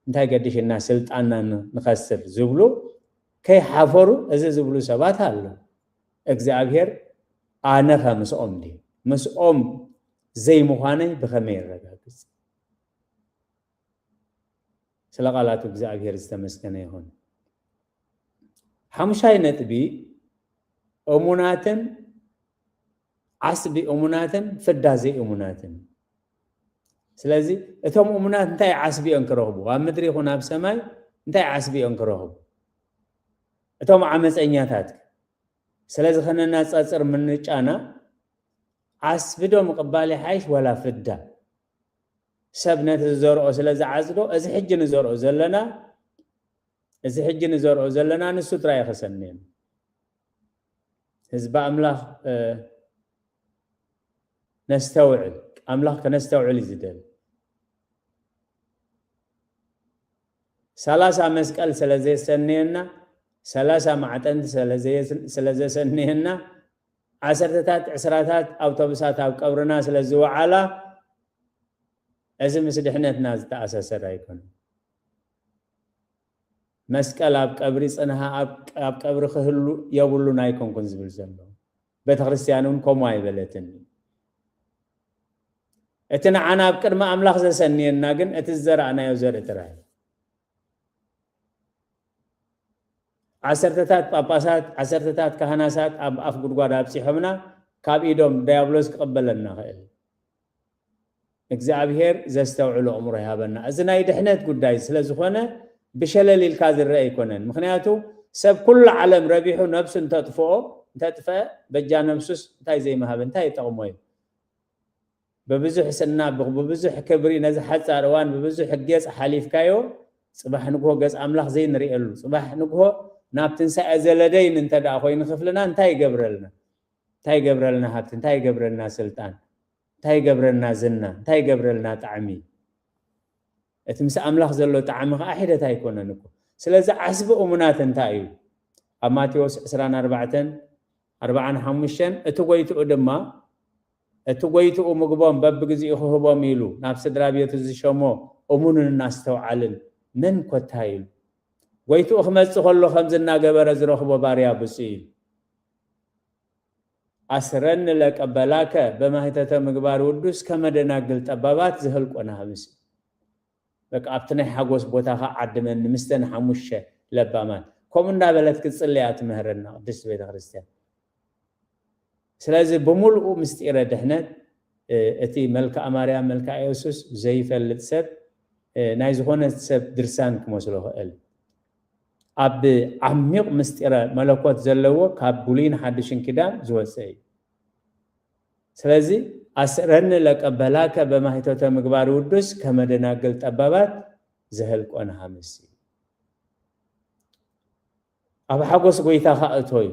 እንታይ ገዲሽና? ስልጣንና ን-፣ ንኸስር" ዝብሉ ከይሓፈሩ እዚ ዝብሉ ሰባት ኣለዉ። እግዚኣብሔር ኣነኸ ምስኦም ድየ? ምስኦም ዘይምዃነይ ብኸመይ የረጋግጽ? ስለ ቃላቱ እግዚኣብሔር ዝተመስገነ ይኹን። ሓሙሻይ ነጥቢ፣ እሙናትን ዓስቢ እሙናትን ፍዳ ዘይእሙናትን። ስለዚ እቶም እሙናት እንታይ ዓስቢ እዮም ክረኽቡ? ኣብ ምድሪ ይኹን ኣብ ሰማይ እንታይ ዓስቢ እዮም ክረኽቡ? እቶም ዓመፀኛታት። ስለዚ ከነናጻጽር ምንጫና ዓስቢ ዶ ምቕባል ይሓይሽ ወላ ፍዳ? ሰብ ነቲ ዝዘርኦ ስለ ዝዓጽዶ፣ እዚ ሕጂ ንዘርኦ ዘለና፣ እዚ ሕጂ ንዘርኦ ዘለና ንሱ ጥራይ እዩ ክሰንየና። ህዝቢ ኣምላኽ፣ እ፣ ነስተውዕል። ኣምላኽ ከነስተውዕል እዩ ዝደሊ። ሰላሳ መስቀል ስለ ዘሰንየና፣ ሰላሳ ማዕጠንቲ ስለ ዘየስ-፣ ስለ ዘሰንየና፣ ዓሰርተታት ዕስራታት ኣውቶቡሳት ኣብ ቀብርና ስለ ዝወዓላ፣ እዚ ምስ ድሕነትና ዝተኣሳሰር ኣይኮነን። መስቀል ኣብ ቀብሪ ጽንሃ ኣብ፣ ኣብ ቀብሪ ክህሉ የብሉን ኣይኮንኩን ዝብል ዘሎ። ቤተ ክርስቲያን እውን ከምኡ ኣይበለትን። እቲ ንዓና ኣብ ቅድሚ ኣምላኽ ዘሰንየና ግን እቲ ዝዘራእናዮ ዘርኢ ጥራይ። ዓሰርተታት ጳጳሳት፣ ዓሰርተታት ካህናሳት ኣብ ኣፍ ጉድጓድ ኣብጺሖምና፣ ካብ ኢዶም ዲያብሎስ ክቕበለና ኽእል። እግዚኣብሔር ዘስተውዕሎ ኣእምሮ ይሃበና። እዚ ናይ ድሕነት ጉዳይ ስለ ዝኾነ ብሸለል ኢልካ ዝረአ ኣይኮነን። ምኽንያቱ ሰብ ኩሉ ዓለም ረቢሑ ነብሱ እንተጥፍኦ፣ እንተጥፈአ በጃ ነብሱስ እንታይ ዘይምሃብ እንታይ ይጠቕሞ እዩ? ብብዙሕ ስናብ ብብዙሕ ክብሪ ነዚ ሓጻር እዋን ብብዙሕ ጌጽ ሓሊፍካዮ፣ ጽባሕ ንግሆ ገጽ ኣምላኽ ዘይንርእየሉ፣ ጽባሕ ንግሆ ናብ ትንሳኤ ዘለደይን እንተ ደኣ ኮይኑ ክፍልና እንታይ ይገብረልና? እንታይ ይገብረልና ሃብቲ? እንታይ ይገብረልና ስልጣን? እንታይ ይገብረልና ዝና? እንታይ ይገብረልና ጣዕሚ? እቲ ምስ ኣምላኽ ዘሎ ጣዕሚ ኸዓ ሒደት ኣይኮነን እኮ። ስለዚ ዓስቢ እሙናት እንታይ እዩ? ኣብ ማቴዎስ ዕስራን ኣርባዕተን ኣርባዓን ሓሙሽተን፣ እቲ ጎይትኡ ድማ እቲ ጎይትኡ ምግቦም በብግዚኡ ክህቦም ኢሉ ናብ ስድራ ቤቱ ዝሸሞ እሙንን እናስተውዓልን መን ኮታ ኢሉ? ጎይትኡ ክመጽእ ከሎ ከምዚ እናገበረ ዝረኽቦ ባርያ ብፁዕ እዩ። ኣስረኒ ለቀበላከ በማይተተ ምግባር ውዱስ ከመ ደናግል ጠባባት ዝህልቆና ምስ በቃ ኣብቲ ናይ ሓጎስ ቦታኻ ዓድመኒ ምስተን ሓሙሽተ ለባማት ከምኡ እንዳበለት ክትጽልያ ትምህረና ቅድስቲ ቤተክርስትያን። ስለዚ ብምሉኡ ምስጢረ ድሕነት እቲ መልክዓ ማርያም መልክዓ የሱስ ዘይፈልጥ ሰብ ናይ ዝኾነ ሰብ ድርሳን ክመስሎ ክእል። ኣብ ዓሚቕ ምስጢረ መለኮት ዘለዎ ካብ ብሉይን ሓድሽን ኪዳን ዝወፀ እዩ። ስለዚ ኣስረኒ ለቀበላከ በማይቶተ ምግባር ውዱስ ከመደናግል ጠባባት ዘህልቆን ሃምስ እዩ። ኣብ ሓጎስ ጎይታኻ እቶይ፣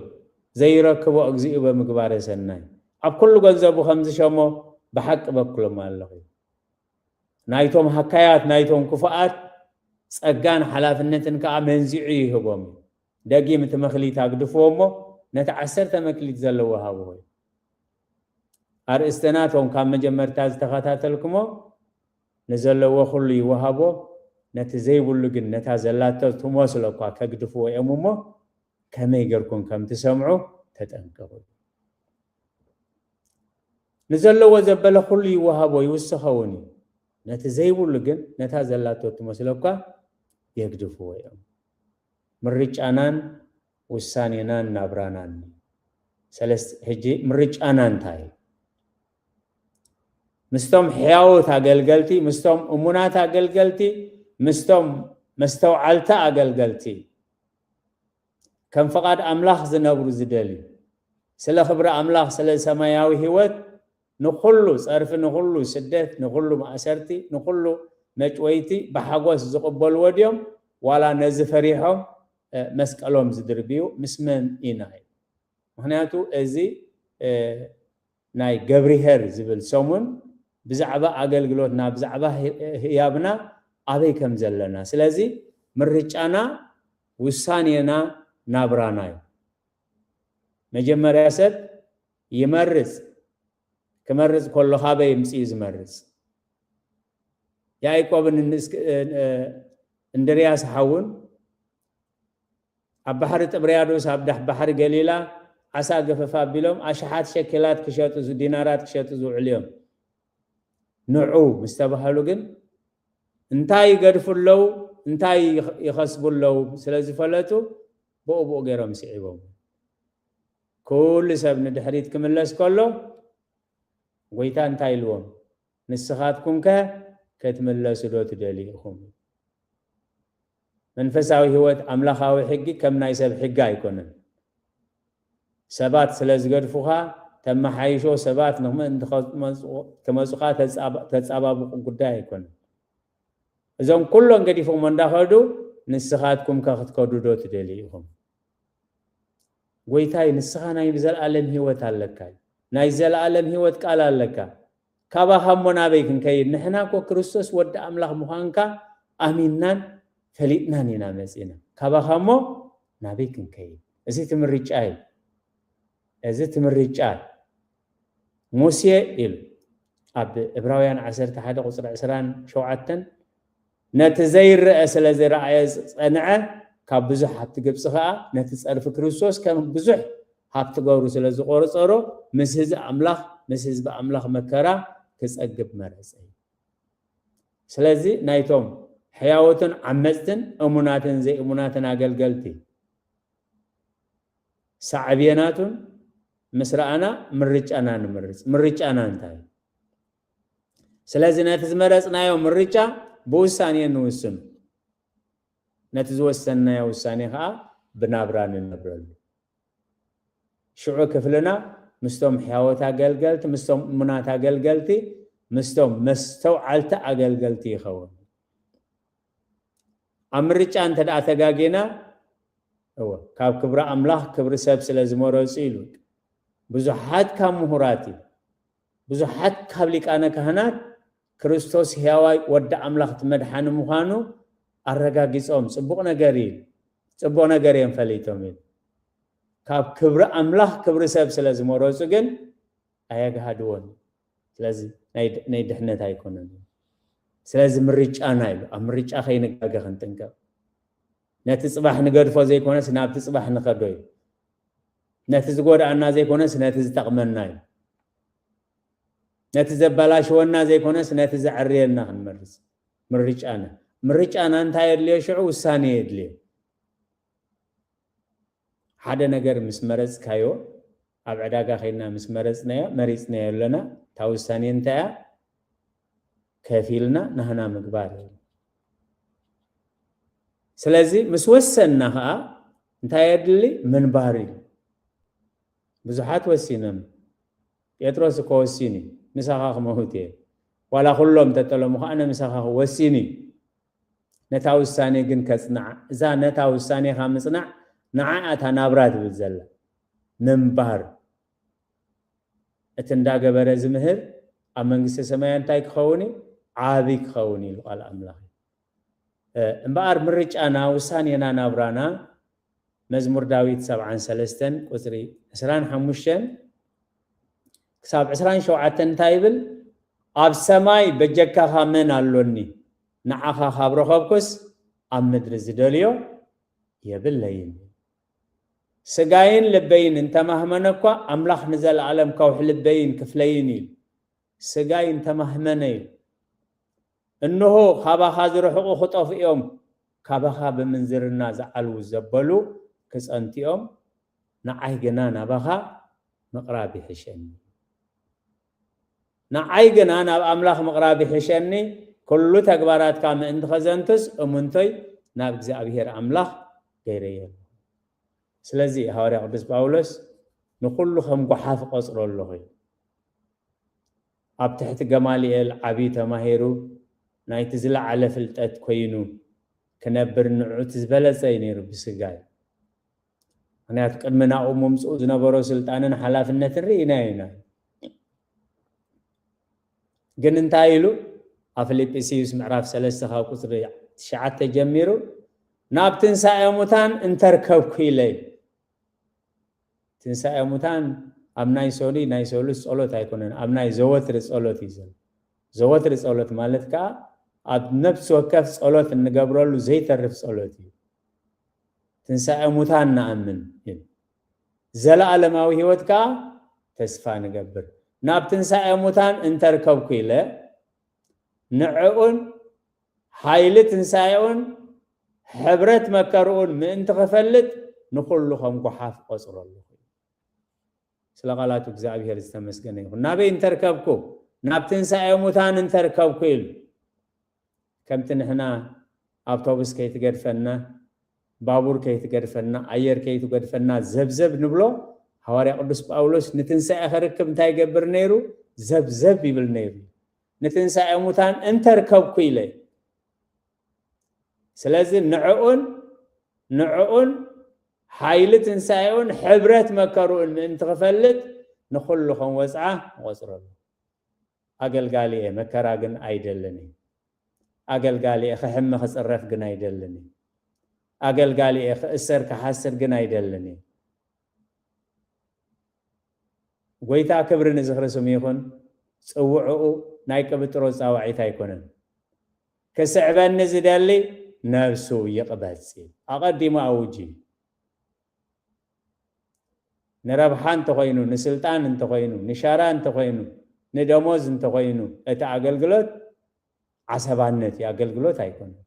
ዘይረክቦ እግዚኡ በምግባረ ሰናይ። ኣብ ኩሉ ገንዘቡ ከም ዝሸሞ ብሓቂ በክሎም ኣለኹ። ናይቶም ሃካያት፣ ናይቶም ክፉኣት ጸጋን ሓላፍነትን ከኣ መንዚዑ ይህቦም እዩ። ደጊም እቲ መክሊት ኣግድፍዎ እሞ ነቲ ዓሰርተ መክሊት ዘለዎ ሃብዎ እዩ። ኣርእስተ ናቶም ካብ መጀመርታ ዝተኸታተልኩሞ ንዘለዎ ኩሉ ይወሃቦ፣ ነቲ ዘይብሉ ግን ነታ ዘላቶ ትመስሎ እኳ ከግድፍዎ እዮም እሞ ከመይ ገርኩም ከም ትሰምዑ ተጠንቀቑ። ንዘለዎ ዘበለ ኩሉ ይወሃቦ ይውስኸውን እዩ። ነቲ ዘይብሉ ግን ነታ ዘላቶ ትመስሎ እኳ የግድፍዎ እዮም። ምርጫናን ውሳኔናን ናብራናን እዩ። ሰለስተ ሕጂ ምርጫና እንታይ እዩ? ምስቶም ሕያውት ኣገልገልቲ፣ ምስቶም እሙናት ኣገልገልቲ፣ ምስቶም መስተውዓልቲ ኣገልገልቲ፣ ከም ፍቓድ ኣምላኽ ዝነብሩ ዝደልዩ፣ ስለ ክብሪ ኣምላኽ፣ ስለ ሰማያዊ ህይወት ንኹሉ ጸርፊ፣ ንኹሉ ስደት፣ ንኹሉ ማእሰርቲ፣ ንኹሉ መጭወይቲ ብሓጎስ ዝቕበልዎ ድዮም? ዋላ ነዚ ፈሪሖም መስቀሎም ዝድርብዩ? ምስ መን ኢና እዩ? ምኽንያቱ እዚ ናይ ገብርሄር ዝብል ሰሙን ብዛዕባ ኣገልግሎትና ብዛዕባ ህያብና ኣበይ ከም ዘለና። ስለዚ ምርጫና ውሳኔና ናብራና እዩ። መጀመርያ ሰብ ይመርጽ። ክመርጽ ከሎ ካበይ ምጽኡ ዝመርጽ? ያዕቆብን እንድርያስ ሓውን ኣብ ባሕሪ ጥብርያዶስ ኣብ ዳሕ ባሕሪ ገሊላ ዓሳ ገፈፍ ኣቢሎም ኣሽሓት ሸኬላት ክሸጡ ዲናራት ክሸጡ ዝውዕሉ እዮም። ንዑ ምስ ተባሃሉ ግን እንታይ ይገድፉ ኣለዉ እንታይ ይኸስቡ ኣለዉ ስለ ዝፈለጡ ብኡ ብኡ ገይሮም ስዒቦም። ኩሉ ሰብ ንድሕሪት ክምለስ ከሎ ጎይታ እንታይ ኢልዎም? ንስኻትኩምከ ክትምለሱ ዶ ትደልዩ ኢኹም? መንፈሳዊ ህይወት ኣምላኻዊ ሕጊ ከም ናይ ሰብ ሕጊ ኣይኮነን። ሰባት ስለ ዝገድፉኻ ተመሓይሾ ሰባት ንምእንቲ ክመፁኻ ተፃባብቑ ጉዳይ ኣይኮነን። እዞም ኩሎም ገዲፎሞ እንዳኸዱ ንስኻትኩም ከ ክትከዱ ዶ ትደልዩ ኢኹም? ጎይታይ ንስኻ ናይ ዘለኣለም ህይወት ኣለካ እዩ። ናይ ዘለኣለም ህይወት ቃል ኣለካ። ካባኻ እሞ ናበይ ክንከይድ? ንሕና እኮ ክርስቶስ ወዲ ኣምላኽ ምዃንካ ኣሚንናን ፈሊጥናን ኢና መጺና። ካባኻ እሞ ናበይ ክንከይድ? እዚ ትምርጫ እዩ። እዚ ትምርጫ እዩ። ሙሴ ኢሉ ኣብ ዕብራውያን ዓሰርተ ሓደ ቁጽሪ ዕስራን ሸውዓተን ነቲ ዘይረአ ስለ ዝረኣየ ዝጸንዐ ካብ ብዙሕ ሃብቲ ግብጺ ከኣ ነቲ ጸርፊ ክርስቶስ ከም ብዙሕ ሃብቲ ገብሩ ስለ ዝቆጸሮ ምስ ህዝቢ ኣምላኽ ምስ ህዝቢ ኣምላኽ መከራ ክጸግብ መረጸ እዩ። ስለዚ ናይቶም ሕያወትን ዓመጽትን እሙናትን ዘይእሙናትን ኣገልገልቲ ሳዕብየናቱን ምስ ረኣና ምርጫና ንምርጽ። ምርጫና እንታይ? ስለዚ ነቲ ዝመረጽናዮ ምርጫ ብውሳኔ ንውስን። ነቲ ዝወሰንናዮ ውሳኔ ከኣ ብናብራ ንነብረሉ። ሽዑ ክፍልና ምስቶም ሕያወት ኣገልገልቲ፣ ምስቶም እሙናት ኣገልገልቲ፣ ምስቶም መስተውዓልቲ ኣገልገልቲ ይኸውን። ኣብ ምርጫ እንተ ደኣ ተጋጌና፣ እወ፣ ካብ ክብሪ ኣምላኽ ክብሪ ሰብ ስለ ዝመረጹ ኢሉ። ብዙሓት ካብ ምሁራት እዩ፣ ብዙሓት ካብ ሊቃነ ካህናት ክርስቶስ ሕያዋይ ወዲ ኣምላኽ እቲ መድሓኒ ምዃኑ ኣረጋጊጾም፣ ጽቡቕ ነገር እዩ፣ ጽቡቕ ነገር እዮም ፈሊጦም እዩ። ካብ ክብሪ ኣምላኽ ክብሪ ሰብ ስለ ዝመረጹ ግን ኣየግሃድዎን። ስለዚ ናይ ናይ ድሕነት ኣይኮነን። ስለዚ ምርጫና ኢሉ፣ ኣብ ምርጫ ከይንጋገ ክንጥንቀቕ። ነቲ ጽባሕ ንገድፎ ዘይኮነስ ናብቲ ጽባሕ ንኸዶ እዩ። ነቲ ዝጎድኣና ዘይኮነስ ነቲ ዝጠቕመና እዩ። ነቲ ዘበላሽወና ዘይኮነስ ነቲ ዘዕርየና ክንመርጽ ምርጫና። ምርጫና እንታይ የድልዮ? ሽዑ ውሳኔ የድልዮ። ሓደ ነገር ምስ መረጽካዮ፣ ኣብ ዕዳጋ ከይድና ምስ መረጽናዮ፣ መሪጽናዮ ኣለና፣ እታ ውሳኔ እንታይ እያ? ከፊልና ናህና ምግባር እዩ። ስለዚ ምስ ወሰንና ኸኣ እንታይ የድሊ? ምንባር እዩ። ብዙሓት ወሲኖም። ጴጥሮስ እኮ ወሲኑ እዩ፣ "ምሳኻ ክመውት እየ፣ ዋላ ኩሎም ተጠለሙ ኸኣ ኣነ ምሳኻ ክወሲኑ እዩ።" ነታ ውሳኔ ግን ከጽንዓ፣ እዛ ነታ ውሳኔኻ ምጽናዕ ንዓ እታ ናብራ ትብል ዘላ። ምንባር፣ እቲ እንዳገበረ ዝምህር ኣብ መንግስተ ሰማያ እንታይ ክኸውን እዩ? ዓቢ ክኸውን እዩ ኢሉ ቃል ኣምላኽ። እ፣ እምበኣር ምርጫና፣ ውሳኔና፣ ናብራና መዝሙር ዳዊት ሰብዓን ሰለስተን ቁጽሪ ዕስራን ሓሙሽተን ክሳብ ዕስራን ሸውዓተን እንታይ ይብል? "ኣብ ሰማይ በጀካኻ መን ኣሎኒ? ንዓኻ ካብ ረኸብኩስ ኣብ ምድሪ ዝደልዮ የብለይን። ስጋይን ልበይን እንተማህመነ እኳ ኣምላኽ ንዘለኣለም ከውሒ ልበይን ክፍለይን እዩ። ስጋይ እንተማህመነ እዩ። እንሆ ካባኻ ዝርሕቑ ክጠፍኡ እዮም፣ ካባኻ ብምንዝርና ዝዓልዉ ዘበሉ ክጸንቱ እዮም፣ ንዓይ ግና ናባኻ ምቕራብ ይሕሸኒ። ንዓይ ግና ናብ ኣምላኽ ምቕራብ ይሕሸኒ፣ ኩሉ ተግባራትካ ምእንቲ ኸዘንቱስ እሙንቶይ ናብ እግዚኣብሔር ኣምላኽ ገይረዮ ኣለኹ።" ስለዚ ሃዋርያ ቅዱስ ጳውሎስ ንኹሉ ከም ጓሓፍ እቐጽሮ ኣለኹ እዩ። ኣብ ትሕቲ ገማልኤል ዓብዪ ተማሂሩ ናይቲ ዝለዓለ ፍልጠት ኮይኑ ክነብር ንዑ እቲ ዝበለጸ እዩ ነይሩ ብስጋይ። ምኽንያቱ ቅድሚ ናብኡ ምምጽኡ ዝነበሮ ስልጣንን ሓላፍነትን ርኢናዮ ኢና። ግን እንታይ ኢሉ? ኣብ ፊልጵስዩስ ምዕራፍ ሰለስተ ካብ ቁጽሪ ትሽዓተ ጀሚሩ፣ "ናብ ትንሳኤ ሙታን እንተርከብኩ" ኢለ። ትንሳኤ ሙታን ኣብ ናይ ሰሉይ፣ ናይ ሰሉስ ጸሎት ኣይኮነን፣ ኣብ ናይ ዘወትሪ ጸሎት እዩ ዘሎ። ዘወትሪ ጸሎት ማለት ከኣ ኣብ ነፍሲ ወከፍ ጸሎት እንገብረሉ ዘይተርፍ ጸሎት እዩ። ትንሳኤ ሙታን ንኣምን እዩ። ዘለኣለማዊ ህይወት ከኣ ተስፋ ንገብር። "ናብ ትንሳኤ ሙታን እንተርከብኩ" ኢለ፣ ንዕኡን ሓይሊ ትንሳኤኡን ሕብረት መከርኡን ምእንቲ ክፈልጥ ንኹሉ ከም ጓሓፍ ቆጽሮ ኣለኹ። ስለ ቃላቱ እግዚኣብሔር ዝተመስገነ ይኹን። ናበይ እንተርከብኩ? ናብ ትንሳኤ ሙታን እንተርከብኩ ኢሉ። ከምቲ ንሕና ኣውቶቡስ ከይትገድፈና፣ ባቡር ከይትገድፈና፣ ኣየር ከይትገድፈና ዘብዘብ ንብሎ፣ ሃዋርያ ቅዱስ ጳውሎስ ንትንሳኤ ክርክብ እንታይ ይገብር ነይሩ? ዘብዘብ ይብል ነይሩ። ንትንሳኤ ሙታን እንተርከብኩ ኢለ። ስለዚ ንዕኡን፣ ንዕኡን ሓይሊ ትንሳኤኡን ሕብረት መከርኡን ምእንቲ ክፈልጥ ንኹሉ ከም ወጽዓ እቆጽረሉ። ኣገልጋሊ እየ፣ መከራ ግን ኣይደልን እዩ። ኣገልጋሊ እየ፣ ክሕመ ክጽረፍ ግን ኣይደልን እዩ። ኣገልጋሊ እየ፣ ክእሰር ክሓስር ግን ኣይደልን እዩ። ጎይታ ክብሪ ንዝኽሪ ስሙ ይኹን። ጽውዕኡ ናይ ቅብጥሮ ጻዋዒት ኣይኮነን። ክስዕበኒ ዝደሊ ነብሱ ይቕበጽ። ኣቐዲሙ ኣውጂ። ንረብሓ እንተኾይኑ፣ ንስልጣን እንተኾይኑ፣ ንሻራ እንተኾይኑ፣ ንደሞዝ እንተኾይኑ፣ እቲ ኣገልግሎት ዓሰባነት እዩ፣ ኣገልግሎት ኣይኮነን።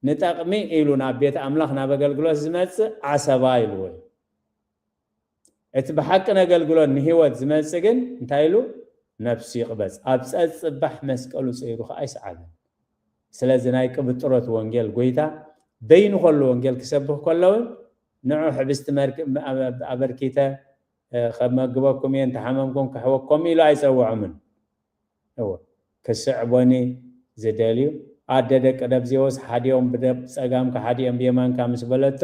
ንጠቕሚ ኢሉ ናብ ቤት ኣምላኽ ናብ ኣገልግሎት ዝመጽእ ዓሰባ ኢልዎ እዩ። እቲ ብሓቂ ነገልግሎት ንህይወት ዝመጽእ ግን እንታይ ኢሉ? ነብሱ ይቕበጽ። ኣብ ጸጽባሕ መስቀሉ ጸይሩ ኸኣ ይስዓበን። ስለዚ ናይ ቅብጥሮት ወንጌል ጎይታ በይኑ ከሎ ወንጌል ክሰብኽ ከሎ እውን ንዑ ሕብስቲ መርክ-፣ ኣበርኪተ፣ እ፣ ከመግበኩም እየ፣ እንተሓመምኩም ክሕወኩም ኢሉ ኣይጸውዖምን። እወ፣ ክስዕቦኒ ዝደልዩ ኣደ ደቂ ደብዜዎስ ሓዲኦም ብደብ ጸጋምካ ሓዲኦም ብየማንካ ምስ በለቶ፣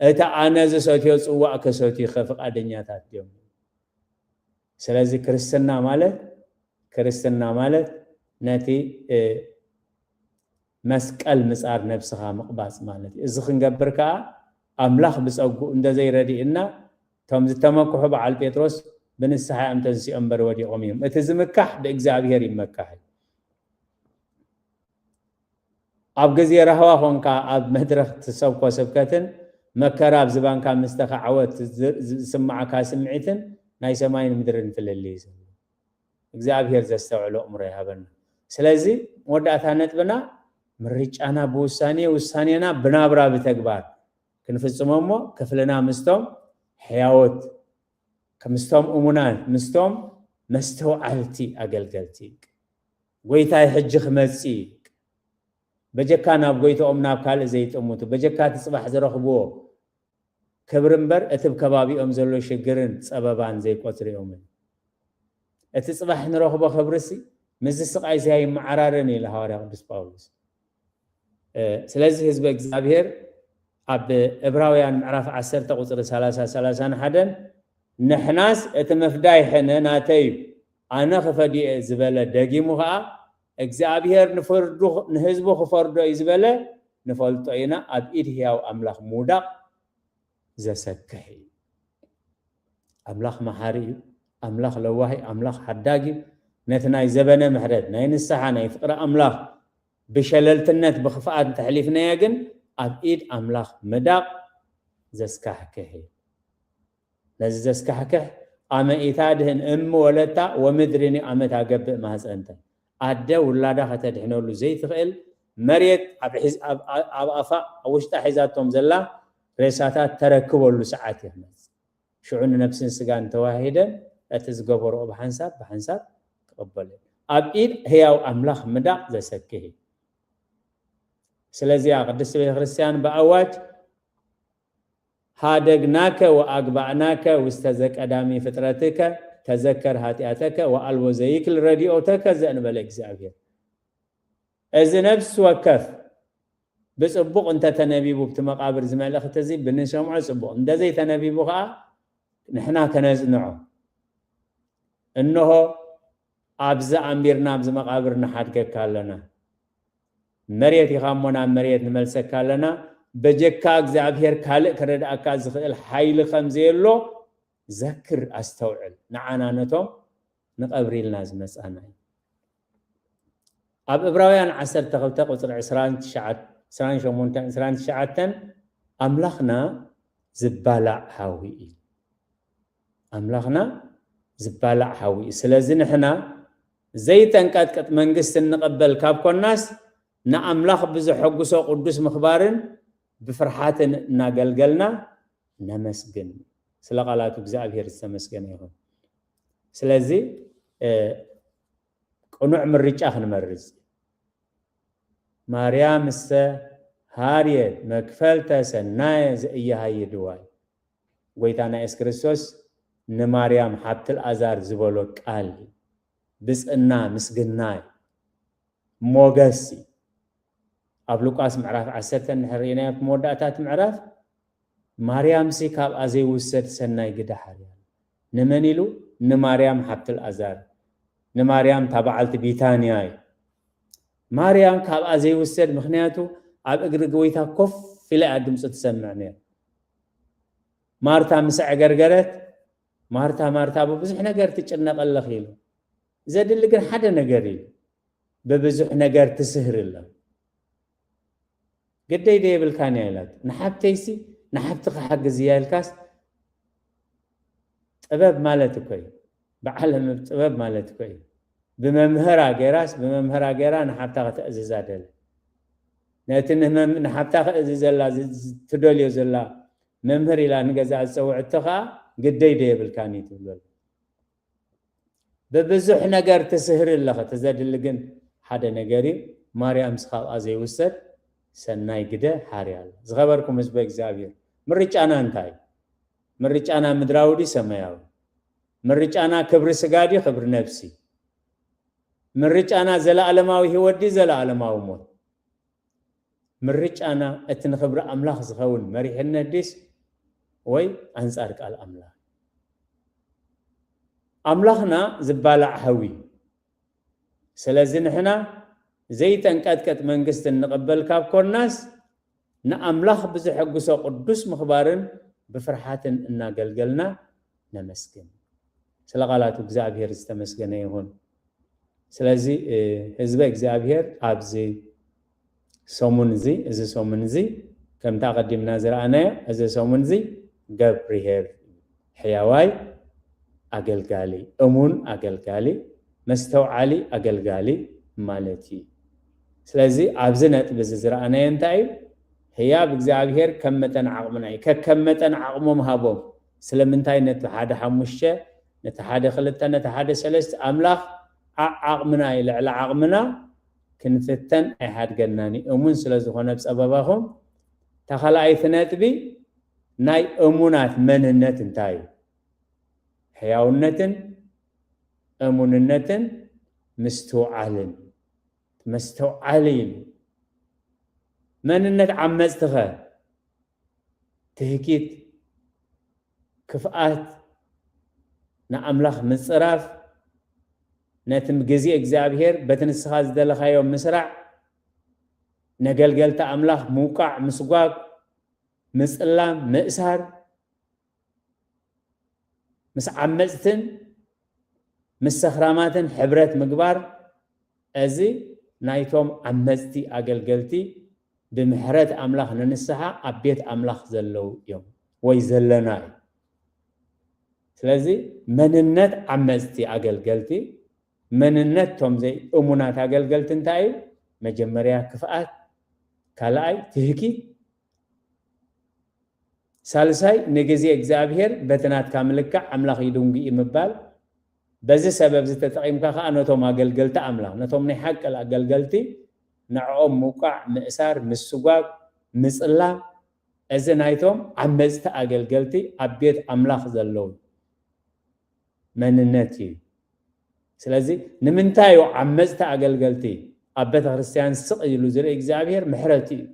እቲ ኣነ ዝሰትዮ ጽዋእ ክሰትዩ ከ ፍቓደኛታት ድዮም? ስለዚ ክርስትና ማለት፣ ክርስትና ማለት ነቲ፣ እ፣ መስቀል ምጻር ነብስኻ ምቕባጽ ማለት እዩ። እዚ ክንገብር ከኣ ኣምላኽ ብጸጉኡ እንተዘይረዲእና፣ እቶም ዝተመክሑ በዓል ጴጥሮስ ብንስሓ እዮም ተንሲኦም እምበር ወዲቖም እዮም። እቲ ዝምካሕ ብእግዚኣብሔር ይመካሕ እዩ። ኣብ ግዜ ራህዋ ኾንካ ኣብ መድረኽ ትሰብኮ ስብከትን መከራ ኣብ ዝባንካ ምስ ተኻዕወት ዝ-፣ ዝስምዓካ ስምዒትን ናይ ሰማይን ምድርን ፍልልይ እዩ ዘሎ። እግዚኣብሔር ዘስተውዕሎ ኣእምሮ ይሃበና። ስለዚ መወዳእታ ነጥብና ምርጫና ብውሳኔ፣ ውሳኔና ብናብራ ብተግባር ክንፍጽሞ እሞ ክፍልና ምስቶም ሕያዎት፣ ምስቶም እሙናት፣ ምስቶም መስተውዓልቲ ኣገልገልቲ። ጎይታይ ሕጂ ክመጽእ እዩ። በጀካ ናብ ጎይትኦም ናብ ካልእ ዘይጥምቱ፣ በጀካ እቲ ጽባሕ ዝረኽብዎ ክብሪ እምበር እቲ ብ ከባቢኦም ዘሎ ሽግርን ጸበባን ዘይቆጽሩ እዮም። እቲ ጽባሕ ንረኽቦ ክብርሲ ምስዚ ስቓይ እዚ ኣይመዓራረን ኢሉ ሃዋርያ ቅዱስ ጳውሎስ። እ፣ ስለዚ ህዝቢ እግዚኣብሔር ኣብ ዕብራውያን ምዕራፍ ዓሰርተ ቁጽሪ ሰላሳ፣ ሰላሳን ሓደን፣ ንሕናስ እቲ ምፍዳይ ሕነ ናተይ እዩ፣ ኣነ ክፈድዮ እየ ዝበለ ደጊሙ ኸኣ እግዚኣብሔር ንፍርዱ፣ ንህዝቡ ክፈርዶ እዩ ዝበለ ንፈልጦ ኢና። ኣብ ኢድ ህያው ኣምላኽ ምውዳቕ ዘሰክሕ እዩ። ኣምላኽ መሓሪ እዩ። ኣምላኽ ለዋህ እዩ። ኣምላኽ ሓዳግ እዩ። ነቲ ናይ ዘበነ ምሕረት፣ ናይ ንስሓ፣ ናይ ፍቕሪ ኣምላኽ ብሸለልትነት፣ ብኽፍኣት እንተሕሊፍናዮ ግን ኣብ ኢድ ኣምላኽ ምዳቕ ዘስካሕክሕ እዩ። ነዚ ዘስካሕክሕ፣ ኣመ ኢታድህን እም ወለታ ወምድሪኒ ኣመ ታገብእ ማህፀንተ። ኣደ ውላዳ ከተድሕነሉ ዘይትኽእል፣ መሬት ኣብ ሒዝ-፣ ኣብ፣ ኣብ፣ ኣብ ኣፋ፣ ኣብ ውሽጣ ሒዛቶም ዘላ ሬሳታት ተረክበሉ ሰዓት እዩ ክመጽእ። ሽዑ ንነብስን ስጋን ተዋሂደን እቲ ዝገበርኦ ብሓንሳብ፣ ብሓንሳብ ክቕበሉ። ኣብ ኢድ ህያው ኣምላኽ ምዳቕ ዘሰክህ እዩ። ስለዚያ ቅድስቲ ቤተ ክርስቲያን ብኣዋጅ ሃደግናከ ወኣግባእናከ ውስተ ዘቀዳሚ ፍጥረትከ ተዘከር ኃጢአተከ ወአልቦ ዘይክል ረድኤተከ ዘእንበለ እግዚኣብሔር። እዚ ነፍሲ ወከፍ ብጽቡቕ እንተተነቢቡ፣ ብቲ መቓብር እዚ መልእኽቲ እዚ ብንሰምዖ ጽቡቕ፣ እንተዘይተነቢቡ ኸኣ ንሕና ከነጽንዖ። እንሆ ኣብዚ ኣንቢርና ኣብዚ መቓብር ንሓድገካ ኣለና። መሬት ኢኻ እሞ ናብ መሬት ንመልሰካ ኣለና። በጀካ እግዚኣብሔር ካልእ ክረድኣካ ዝኽእል ሓይሊ ከም ዘየሎ ዘክር፣ ኣስተውዕል። ንዓና ነቶም ንቐብሪ ኢልና ዝመጻና እዩ። ኣብ ዕብራውያን ዓሰርተ ክልተ ቁጽሪ ዕስራን ትሽዓን፣ ዕስራን ሸሞንተን፣ ዕስራን ትሽዓተን ኣምላኽና ዝባላዕ ሓዊ እዩ። ኣምላኽና ዝባላዕ ሓዊ እዩ። ስለዚ ንሕና ዘይተንቀጥቅጥ መንግስቲ እንቕበል ካብ ኮናስ ንኣምላኽ ብዘሐጉሶ ቅዱስ ምኽባርን ብፍርሓትን እናገልገልና ነመስግን። ስለ ቃላቱ እግዚኣብሔር ዝተመስገነ ይኹን። ስለዚ፣ እ፣ ቅኑዕ ምርጫ ክንመርጽ። ማርያምሰ ሀርየት መክፈልተ ሠናየ ዘኢያሃይድዋ። ጎይታና የሱስ ክርስቶስ ንማርያም ሓብቲ ኣልዓዛር ዝበሎ ቃል እዩ። ብጽና ምስግና እዩ። ሞገስ እዩ። ኣብ ሉቃስ ምዕራፍ ዓሰርተ እንድሕር ርኢናዮ፣ ኣብቲ መወዳእታ እቲ ምዕራፍ፣ ማርያምሲ ካብኣ ዘይውሰድ ሠናይ ግደ ሓርያ። ንመን ኢሉ? ንማርያም ሓብቲ ኣልዓዛር፣ ንማርያም እታ በዓልቲ ቢታንያ እዩ። ማርያም ካብኣ ዘይውሰድ፣ ምኽንያቱ ኣብ እግሪ ጎይታ ኮፍ ኢላ እያ ድምፁ ትሰምዕ ነይራ። ማርታ ምስ ኣዕገርገረት፣ "ማርታ፣ ማርታ፣ ብብዙሕ ነገር ትጭነቕ ኣለኺ" ኢሉ። "ዘድሊ ግን ሓደ ነገር እዩ፣ ብብዙሕ ነገር ትስህሪ ኣለኺ። ግደይ ዶ የብልካን እያ?" ኢላቶ። "ንሓብተይሲ፣ ንሓብትኺ ሓግዝያ" ኢልካስ፣ ጥበብ ማለት እኮ እዩ። ብዓለም ጥበብ ማለት እኮ እዩ። ብመምህራ ገይራስ፣ ብመምህራ ገይራ ንሓብታ ከተእዝዛ ደለ። ነቲ ንመም-፣ ንሓብታ ከእዝዘላ ዝ-፣ ዝ-፣ ትደልዮ ዘላ መምህር ኢላ ንገዛኣ ዝጸውዕቶ ኸኣ ግደይ ዶ የብልካን እዩ ትብሎ። ብብዙሕ ነገር ትስህሪ ኣለኺ፣ እቲ ዘድሊ ግን ሓደ ነገር እዩ። ማርያም ምስ ካብኣ ዘይውሰድ ሰናይ ግደ ሓርያ ኣላ። ዝኸበርኩም ህዝበ እግዚኣብሔር፣ ምርጫና እንታይ? ምርጫና ምድራዊ ድዩ ሰማያዊ? ምርጫና ክብሪ ስጋ ድዩ ክብሪ ነፍሲ? ምርጫና ዘለኣለማዊ ህይወት ድዩ ዘለኣለማዊ ሞት? ምርጫና እቲ ንኽብሪ ኣምላኽ ዝኸውን መሪሕነት ድዩስ ወይ ኣንጻር ቃል ኣምላኽ? ኣምላኽና ዝባላዕ ሓዊ እዩ። ስለዚ ንሕና ዘይተንቀጥቀጥ መንግስቲ እንቕበል ካብ ኮናስ፣ ንኣምላኽ ብዝሐጉሶ ቅዱስ ምኽባርን ብፍርሓትን እናገልገልና ነመስግን። ስለ ቃላቱ እግዚኣብሔር ዝተመስገነ ይኹን። ስለዚ ህዝበ እግዚኣብሔር ኣብዚ ሰሙን እዚ እዚ ሰሙን እዚ ከምቲ ኣቐዲምና ዝረኣናዮ እዚ ሰሙን እዚ ገብርሄር ሕያዋይ ኣገልጋሊ፣ እሙን ኣገልጋሊ፣ መስተውዓሊ ኣገልጋሊ ማለት እዩ። ስለዚ ኣብዚ ነጥቢ እዚ ዝረኣናዮ እንታይ እዩ? ህያብ እግዚኣብሔር ከም መጠን ዓቕምና እዩ። ከከም መጠን ዓቕሞም ሃቦም። ስለምንታይ ነቲ ሓደ ሓሙሽተ፣ ነቲ ሓደ ክልተ፣ ነቲ ሓደ ሰለስተ ኣምላኽ ዓቕምና እዩ፣ ልዕሊ ዓቕምና ክንፍተን ኣይሓድገናን እዩ። እሙን ስለ ዝኾነ ብጸበባኹም። እታ ካልኣይቲ ነጥቢ ናይ እሙናት መንነት እንታይ እዩ? ሕያውነትን እሙንነትን ምስትውዓልን። መስተውዓሊ እዩ። መንነት ዓመፅቲ ኸ? ትህኪት፣ ክፍኣት፣ ንኣምላኽ ምፅራፍ፣ ነቲ ግዜ እግዚኣብሔር በቲ ንስኻ ዝደለኻዮ ምስራዕ፣ ነገልገልቲ ኣምላኽ ምውቃዕ፣ ምስጓግ፣ ምፅላም፣ ምእሳር፣ ምስ ዓመፅትን ምስ ሰኽራማትን ሕብረት ምግባር፣ እዚ ናይቶም ዓመፅቲ ኣገልገልቲ ብምሕረት ኣምላኽ ንንስሓ ኣብ ቤት ኣምላኽ ዘለዉ እዮም ወይ ዘለና እዩ። ስለዚ መንነት ዓመፅቲ ኣገልገልቲ፣ መንነት ቶም ዘይእሙናት ኣገልገልቲ እንታይ እዩ? መጀመርያ ክፍኣት፣ ካልኣይ ትህኪት፣ ሳልሳይ ንግዜ እግዚኣብሔር በቲ ናትካ ምልካዕ ኣምላኽ ይድንጉ እዩ ምባል። በዚ ሰበብ እዚ ተጠቒምካ ከዓ ነቶም ኣገልገልቲ ኣምላኽ፣ ነቶም ናይ ሓቂ ኣገልገልቲ ንዕኦም ምውቃዕ፣ ምእሳር፣ ምስጓግ፣ ምፅላም፣ እዚ ናይቶም ዓመፅቲ ኣገልገልቲ ኣብ ቤት ኣምላኽ ዘለዉ መንነት እዩ። ስለዚ ንምንታይ እዩ ዓመፅቲ ኣገልገልቲ ኣብ ቤተ ክርስቲያን ስቕ ኢሉ ዝርኢ እግዚኣብሔር? ምሕረቱ እዩ።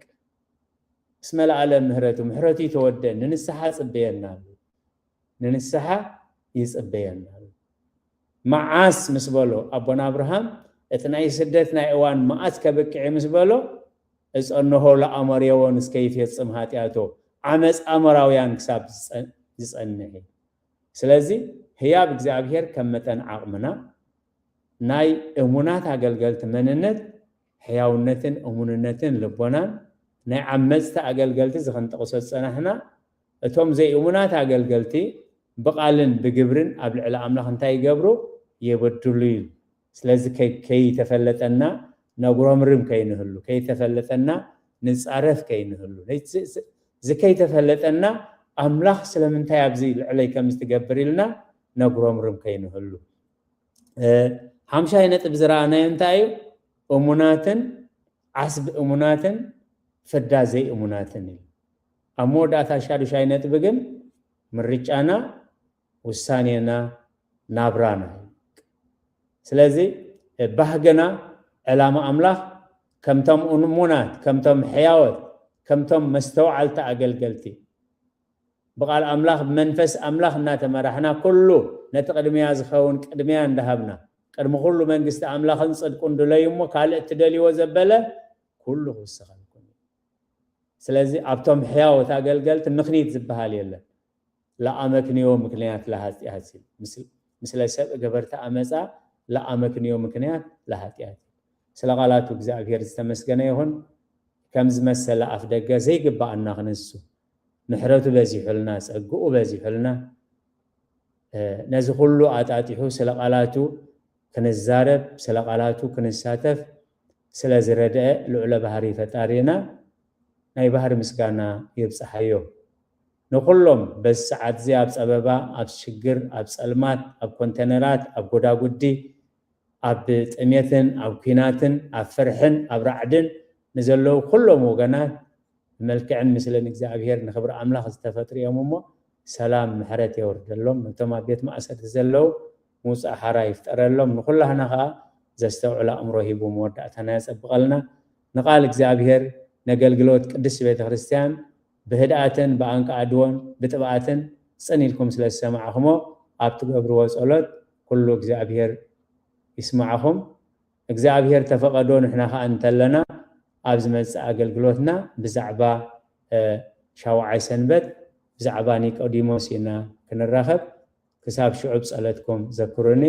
ምስ መላኣለ ምህረቱ፣ ምሕረቱ ይተወደን፣ ንንስሓ ጽበየና ኣሎ። ንንስሓ ይጽበየና ኣሎ። መዓስ ምስ በሎ ኣቦና ኣብርሃም፣ እቲ ናይ ስደት ናይ እዋን መዓስ ከብቅዕ ምስ በሎ፣ እጸንሆ ለኣመርየዎ እስከ ይፌጽም ኃጢኣቶ፣ ዓመፅ ኣሞራውያን ክሳብ ዝጸ-፣ ዝጸንሕ እዩ። ስለዚ ህያብ እግዚኣብሔር ከም መጠን ዓቕምና ናይ እሙናት ኣገልገልቲ መንነት ሕያውነትን እሙንነትን ልቦናን ናይ ዓመፅቲ ኣገልገልቲ ዝኽንጠቕሶ ዝጸናሕና፣ እቶም ዘይእሙናት ኣገልገልቲ ብቓልን ብግብርን ኣብ ልዕሊ ኣምላኽ እንታይ ይገብሩ? የበድሉ እዩ። ስለዚ ከይ-፣ ከይተፈለጠና ነጉረምርም ከይንህሉ፣ ከይተፈለጠና ንጻረፍ ከይንህሉ፣ እዚ ከይተፈለጠና ኣምላኽ ስለምንታይ ኣብዚ ልዕለይ ከምዚ ትገብር ኢልና ነጉረምርም ከይንህሉ። እ፣ ሓምሻይ ነጥቢ ዝረኣናዮ እንታይ እዩ? እሙናትን ዓስቢ እሙናትን ፍዳ ዘይእሙናትን እዩ። ኣብ መወዳእታ ሻዱሻይ ነጥቢ ግን ምርጫና፣ ውሳኔና፣ ናብራና እዩ። ስለዚ ባህግና፣ ዕላማ ኣምላኽ ከምቶም እሙናት፣ ከምቶም ሕያወት፣ ከምቶም መስተውዓልቲ ኣገልገልቲ፣ ብቓል ኣምላኽ፣ ብመንፈስ ኣምላኽ እናተመራሕና፣ ኩሉ ነቲ ቅድሚያ ዝኸውን ቅድሚያ እንዳሃብና፣ ቅድሚ ኩሉ መንግስቲ ኣምላኽን ጽድቁን ድለዩ እሞ፣ ካልእ እትደልይዎ ዘበለ ኩሉ ክውሰኸልኩም እዩ። ስለዚ ኣብቶም ሕያዎት ኣገልገልቲ ምኽኒት ዝበሃል የለን። ለኣመክንዮ ምክንያት ለኃጢአት እዩ። ምስ-፣ ምስለ ሰብ ገበርቲ ኣመፃ ለኣመክንዮ ምክንያት ለኃጢአት እዩ። ስለ ቃላቱ እግዚኣብሔር ዝተመስገነ ይኹን። ከም ዝመሰለ ኣፍ ደገ ዘይግባኣና ክንሱ፣ ምሕረቱ በዚሑልና፣ ጸግኡ በዚሑልና፣ እ፣ ነዚ ኩሉ ኣጣጢሑ ስለ ቃላቱ ክንዛረብ፣ ስለ ቃላቱ ክንሳተፍ ስለ ዝረድአ ልዑለ ባህሪ ፈጣሪና ናይ ባህሪ ምስጋና ይብጽሓዮ። ንኹሎም በዚ ሰዓት እዚ ኣብ ጸበባ፣ ኣብ ሽግር፣ ኣብ ጸልማት፣ ኣብ ኮንተነራት፣ ኣብ ጎዳጉዲ፣ ኣብ ጥሜትን ኣብ ኲናትን ኣብ ፍርሕን ኣብ ራዕድን ንዘለዉ ኩሎም ወገናት ብመልክዕን ምስልን እግዚኣብሔር ንኽብሪ ኣምላኽ ዝተፈጥሩ እዮም እሞ፣ ሰላም ምሕረት የውርደሎም። ነቶም ኣብ ቤት ማእሰርቲ ዘለዉ ምውፃእ ሓራ ይፍጠረሎም። ንኹላህና ከዓ ዘስተውዕል ኣእምሮ ሂቡ መወዳእታና የጸብቐልና። ንቓል እግዚኣብሔር፣ ነገልግሎት ቅድስት ቤተ ክርስቲያን ብህድኣትን ብኣንቃዕድዎን ብጥብኣትን ጽን ኢልኩም ስለ ዝሰማዕኹሞ፣ ኣብ ትገብርዎ ጸሎት ኩሉ እግዚኣብሔር ይስማዕኹም። እግዚኣብሔር ተፈቐዶ ንሕና ከዓ እንተለና ኣብ ዝመጽእ ኣገልግሎትና ብዛዕባ ሻውዓይ ሰንበት ብዛዕባ ኒቆዲሞስ ኢና ክንራኸብ። ክሳብ ሽዑ ብጸለትኩም ዘክሩኒ።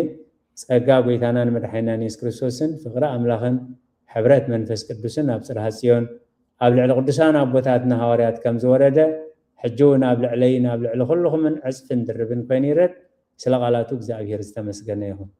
ጸጋ ጎይታናን መድሓኒናን የሱስ ክርስቶስን ፍቕሪ ኣምላኽን ሕብረት መንፈስ ቅዱስን ኣብ ጽርሃ ጽዮን ኣብ ልዕሊ ቅዱሳን ኣቦታትና ሃዋርያት ከም ዝወረደ፣ ሕጂ እውን ኣብ ልዕለይን ኣብ ልዕሊ ኩልኹምን ዕጽፍን ድርብን ኮይኑ ይረድ። ስለ ቃላቱ እግዚኣብሔር ዝተመስገነ ይኹን።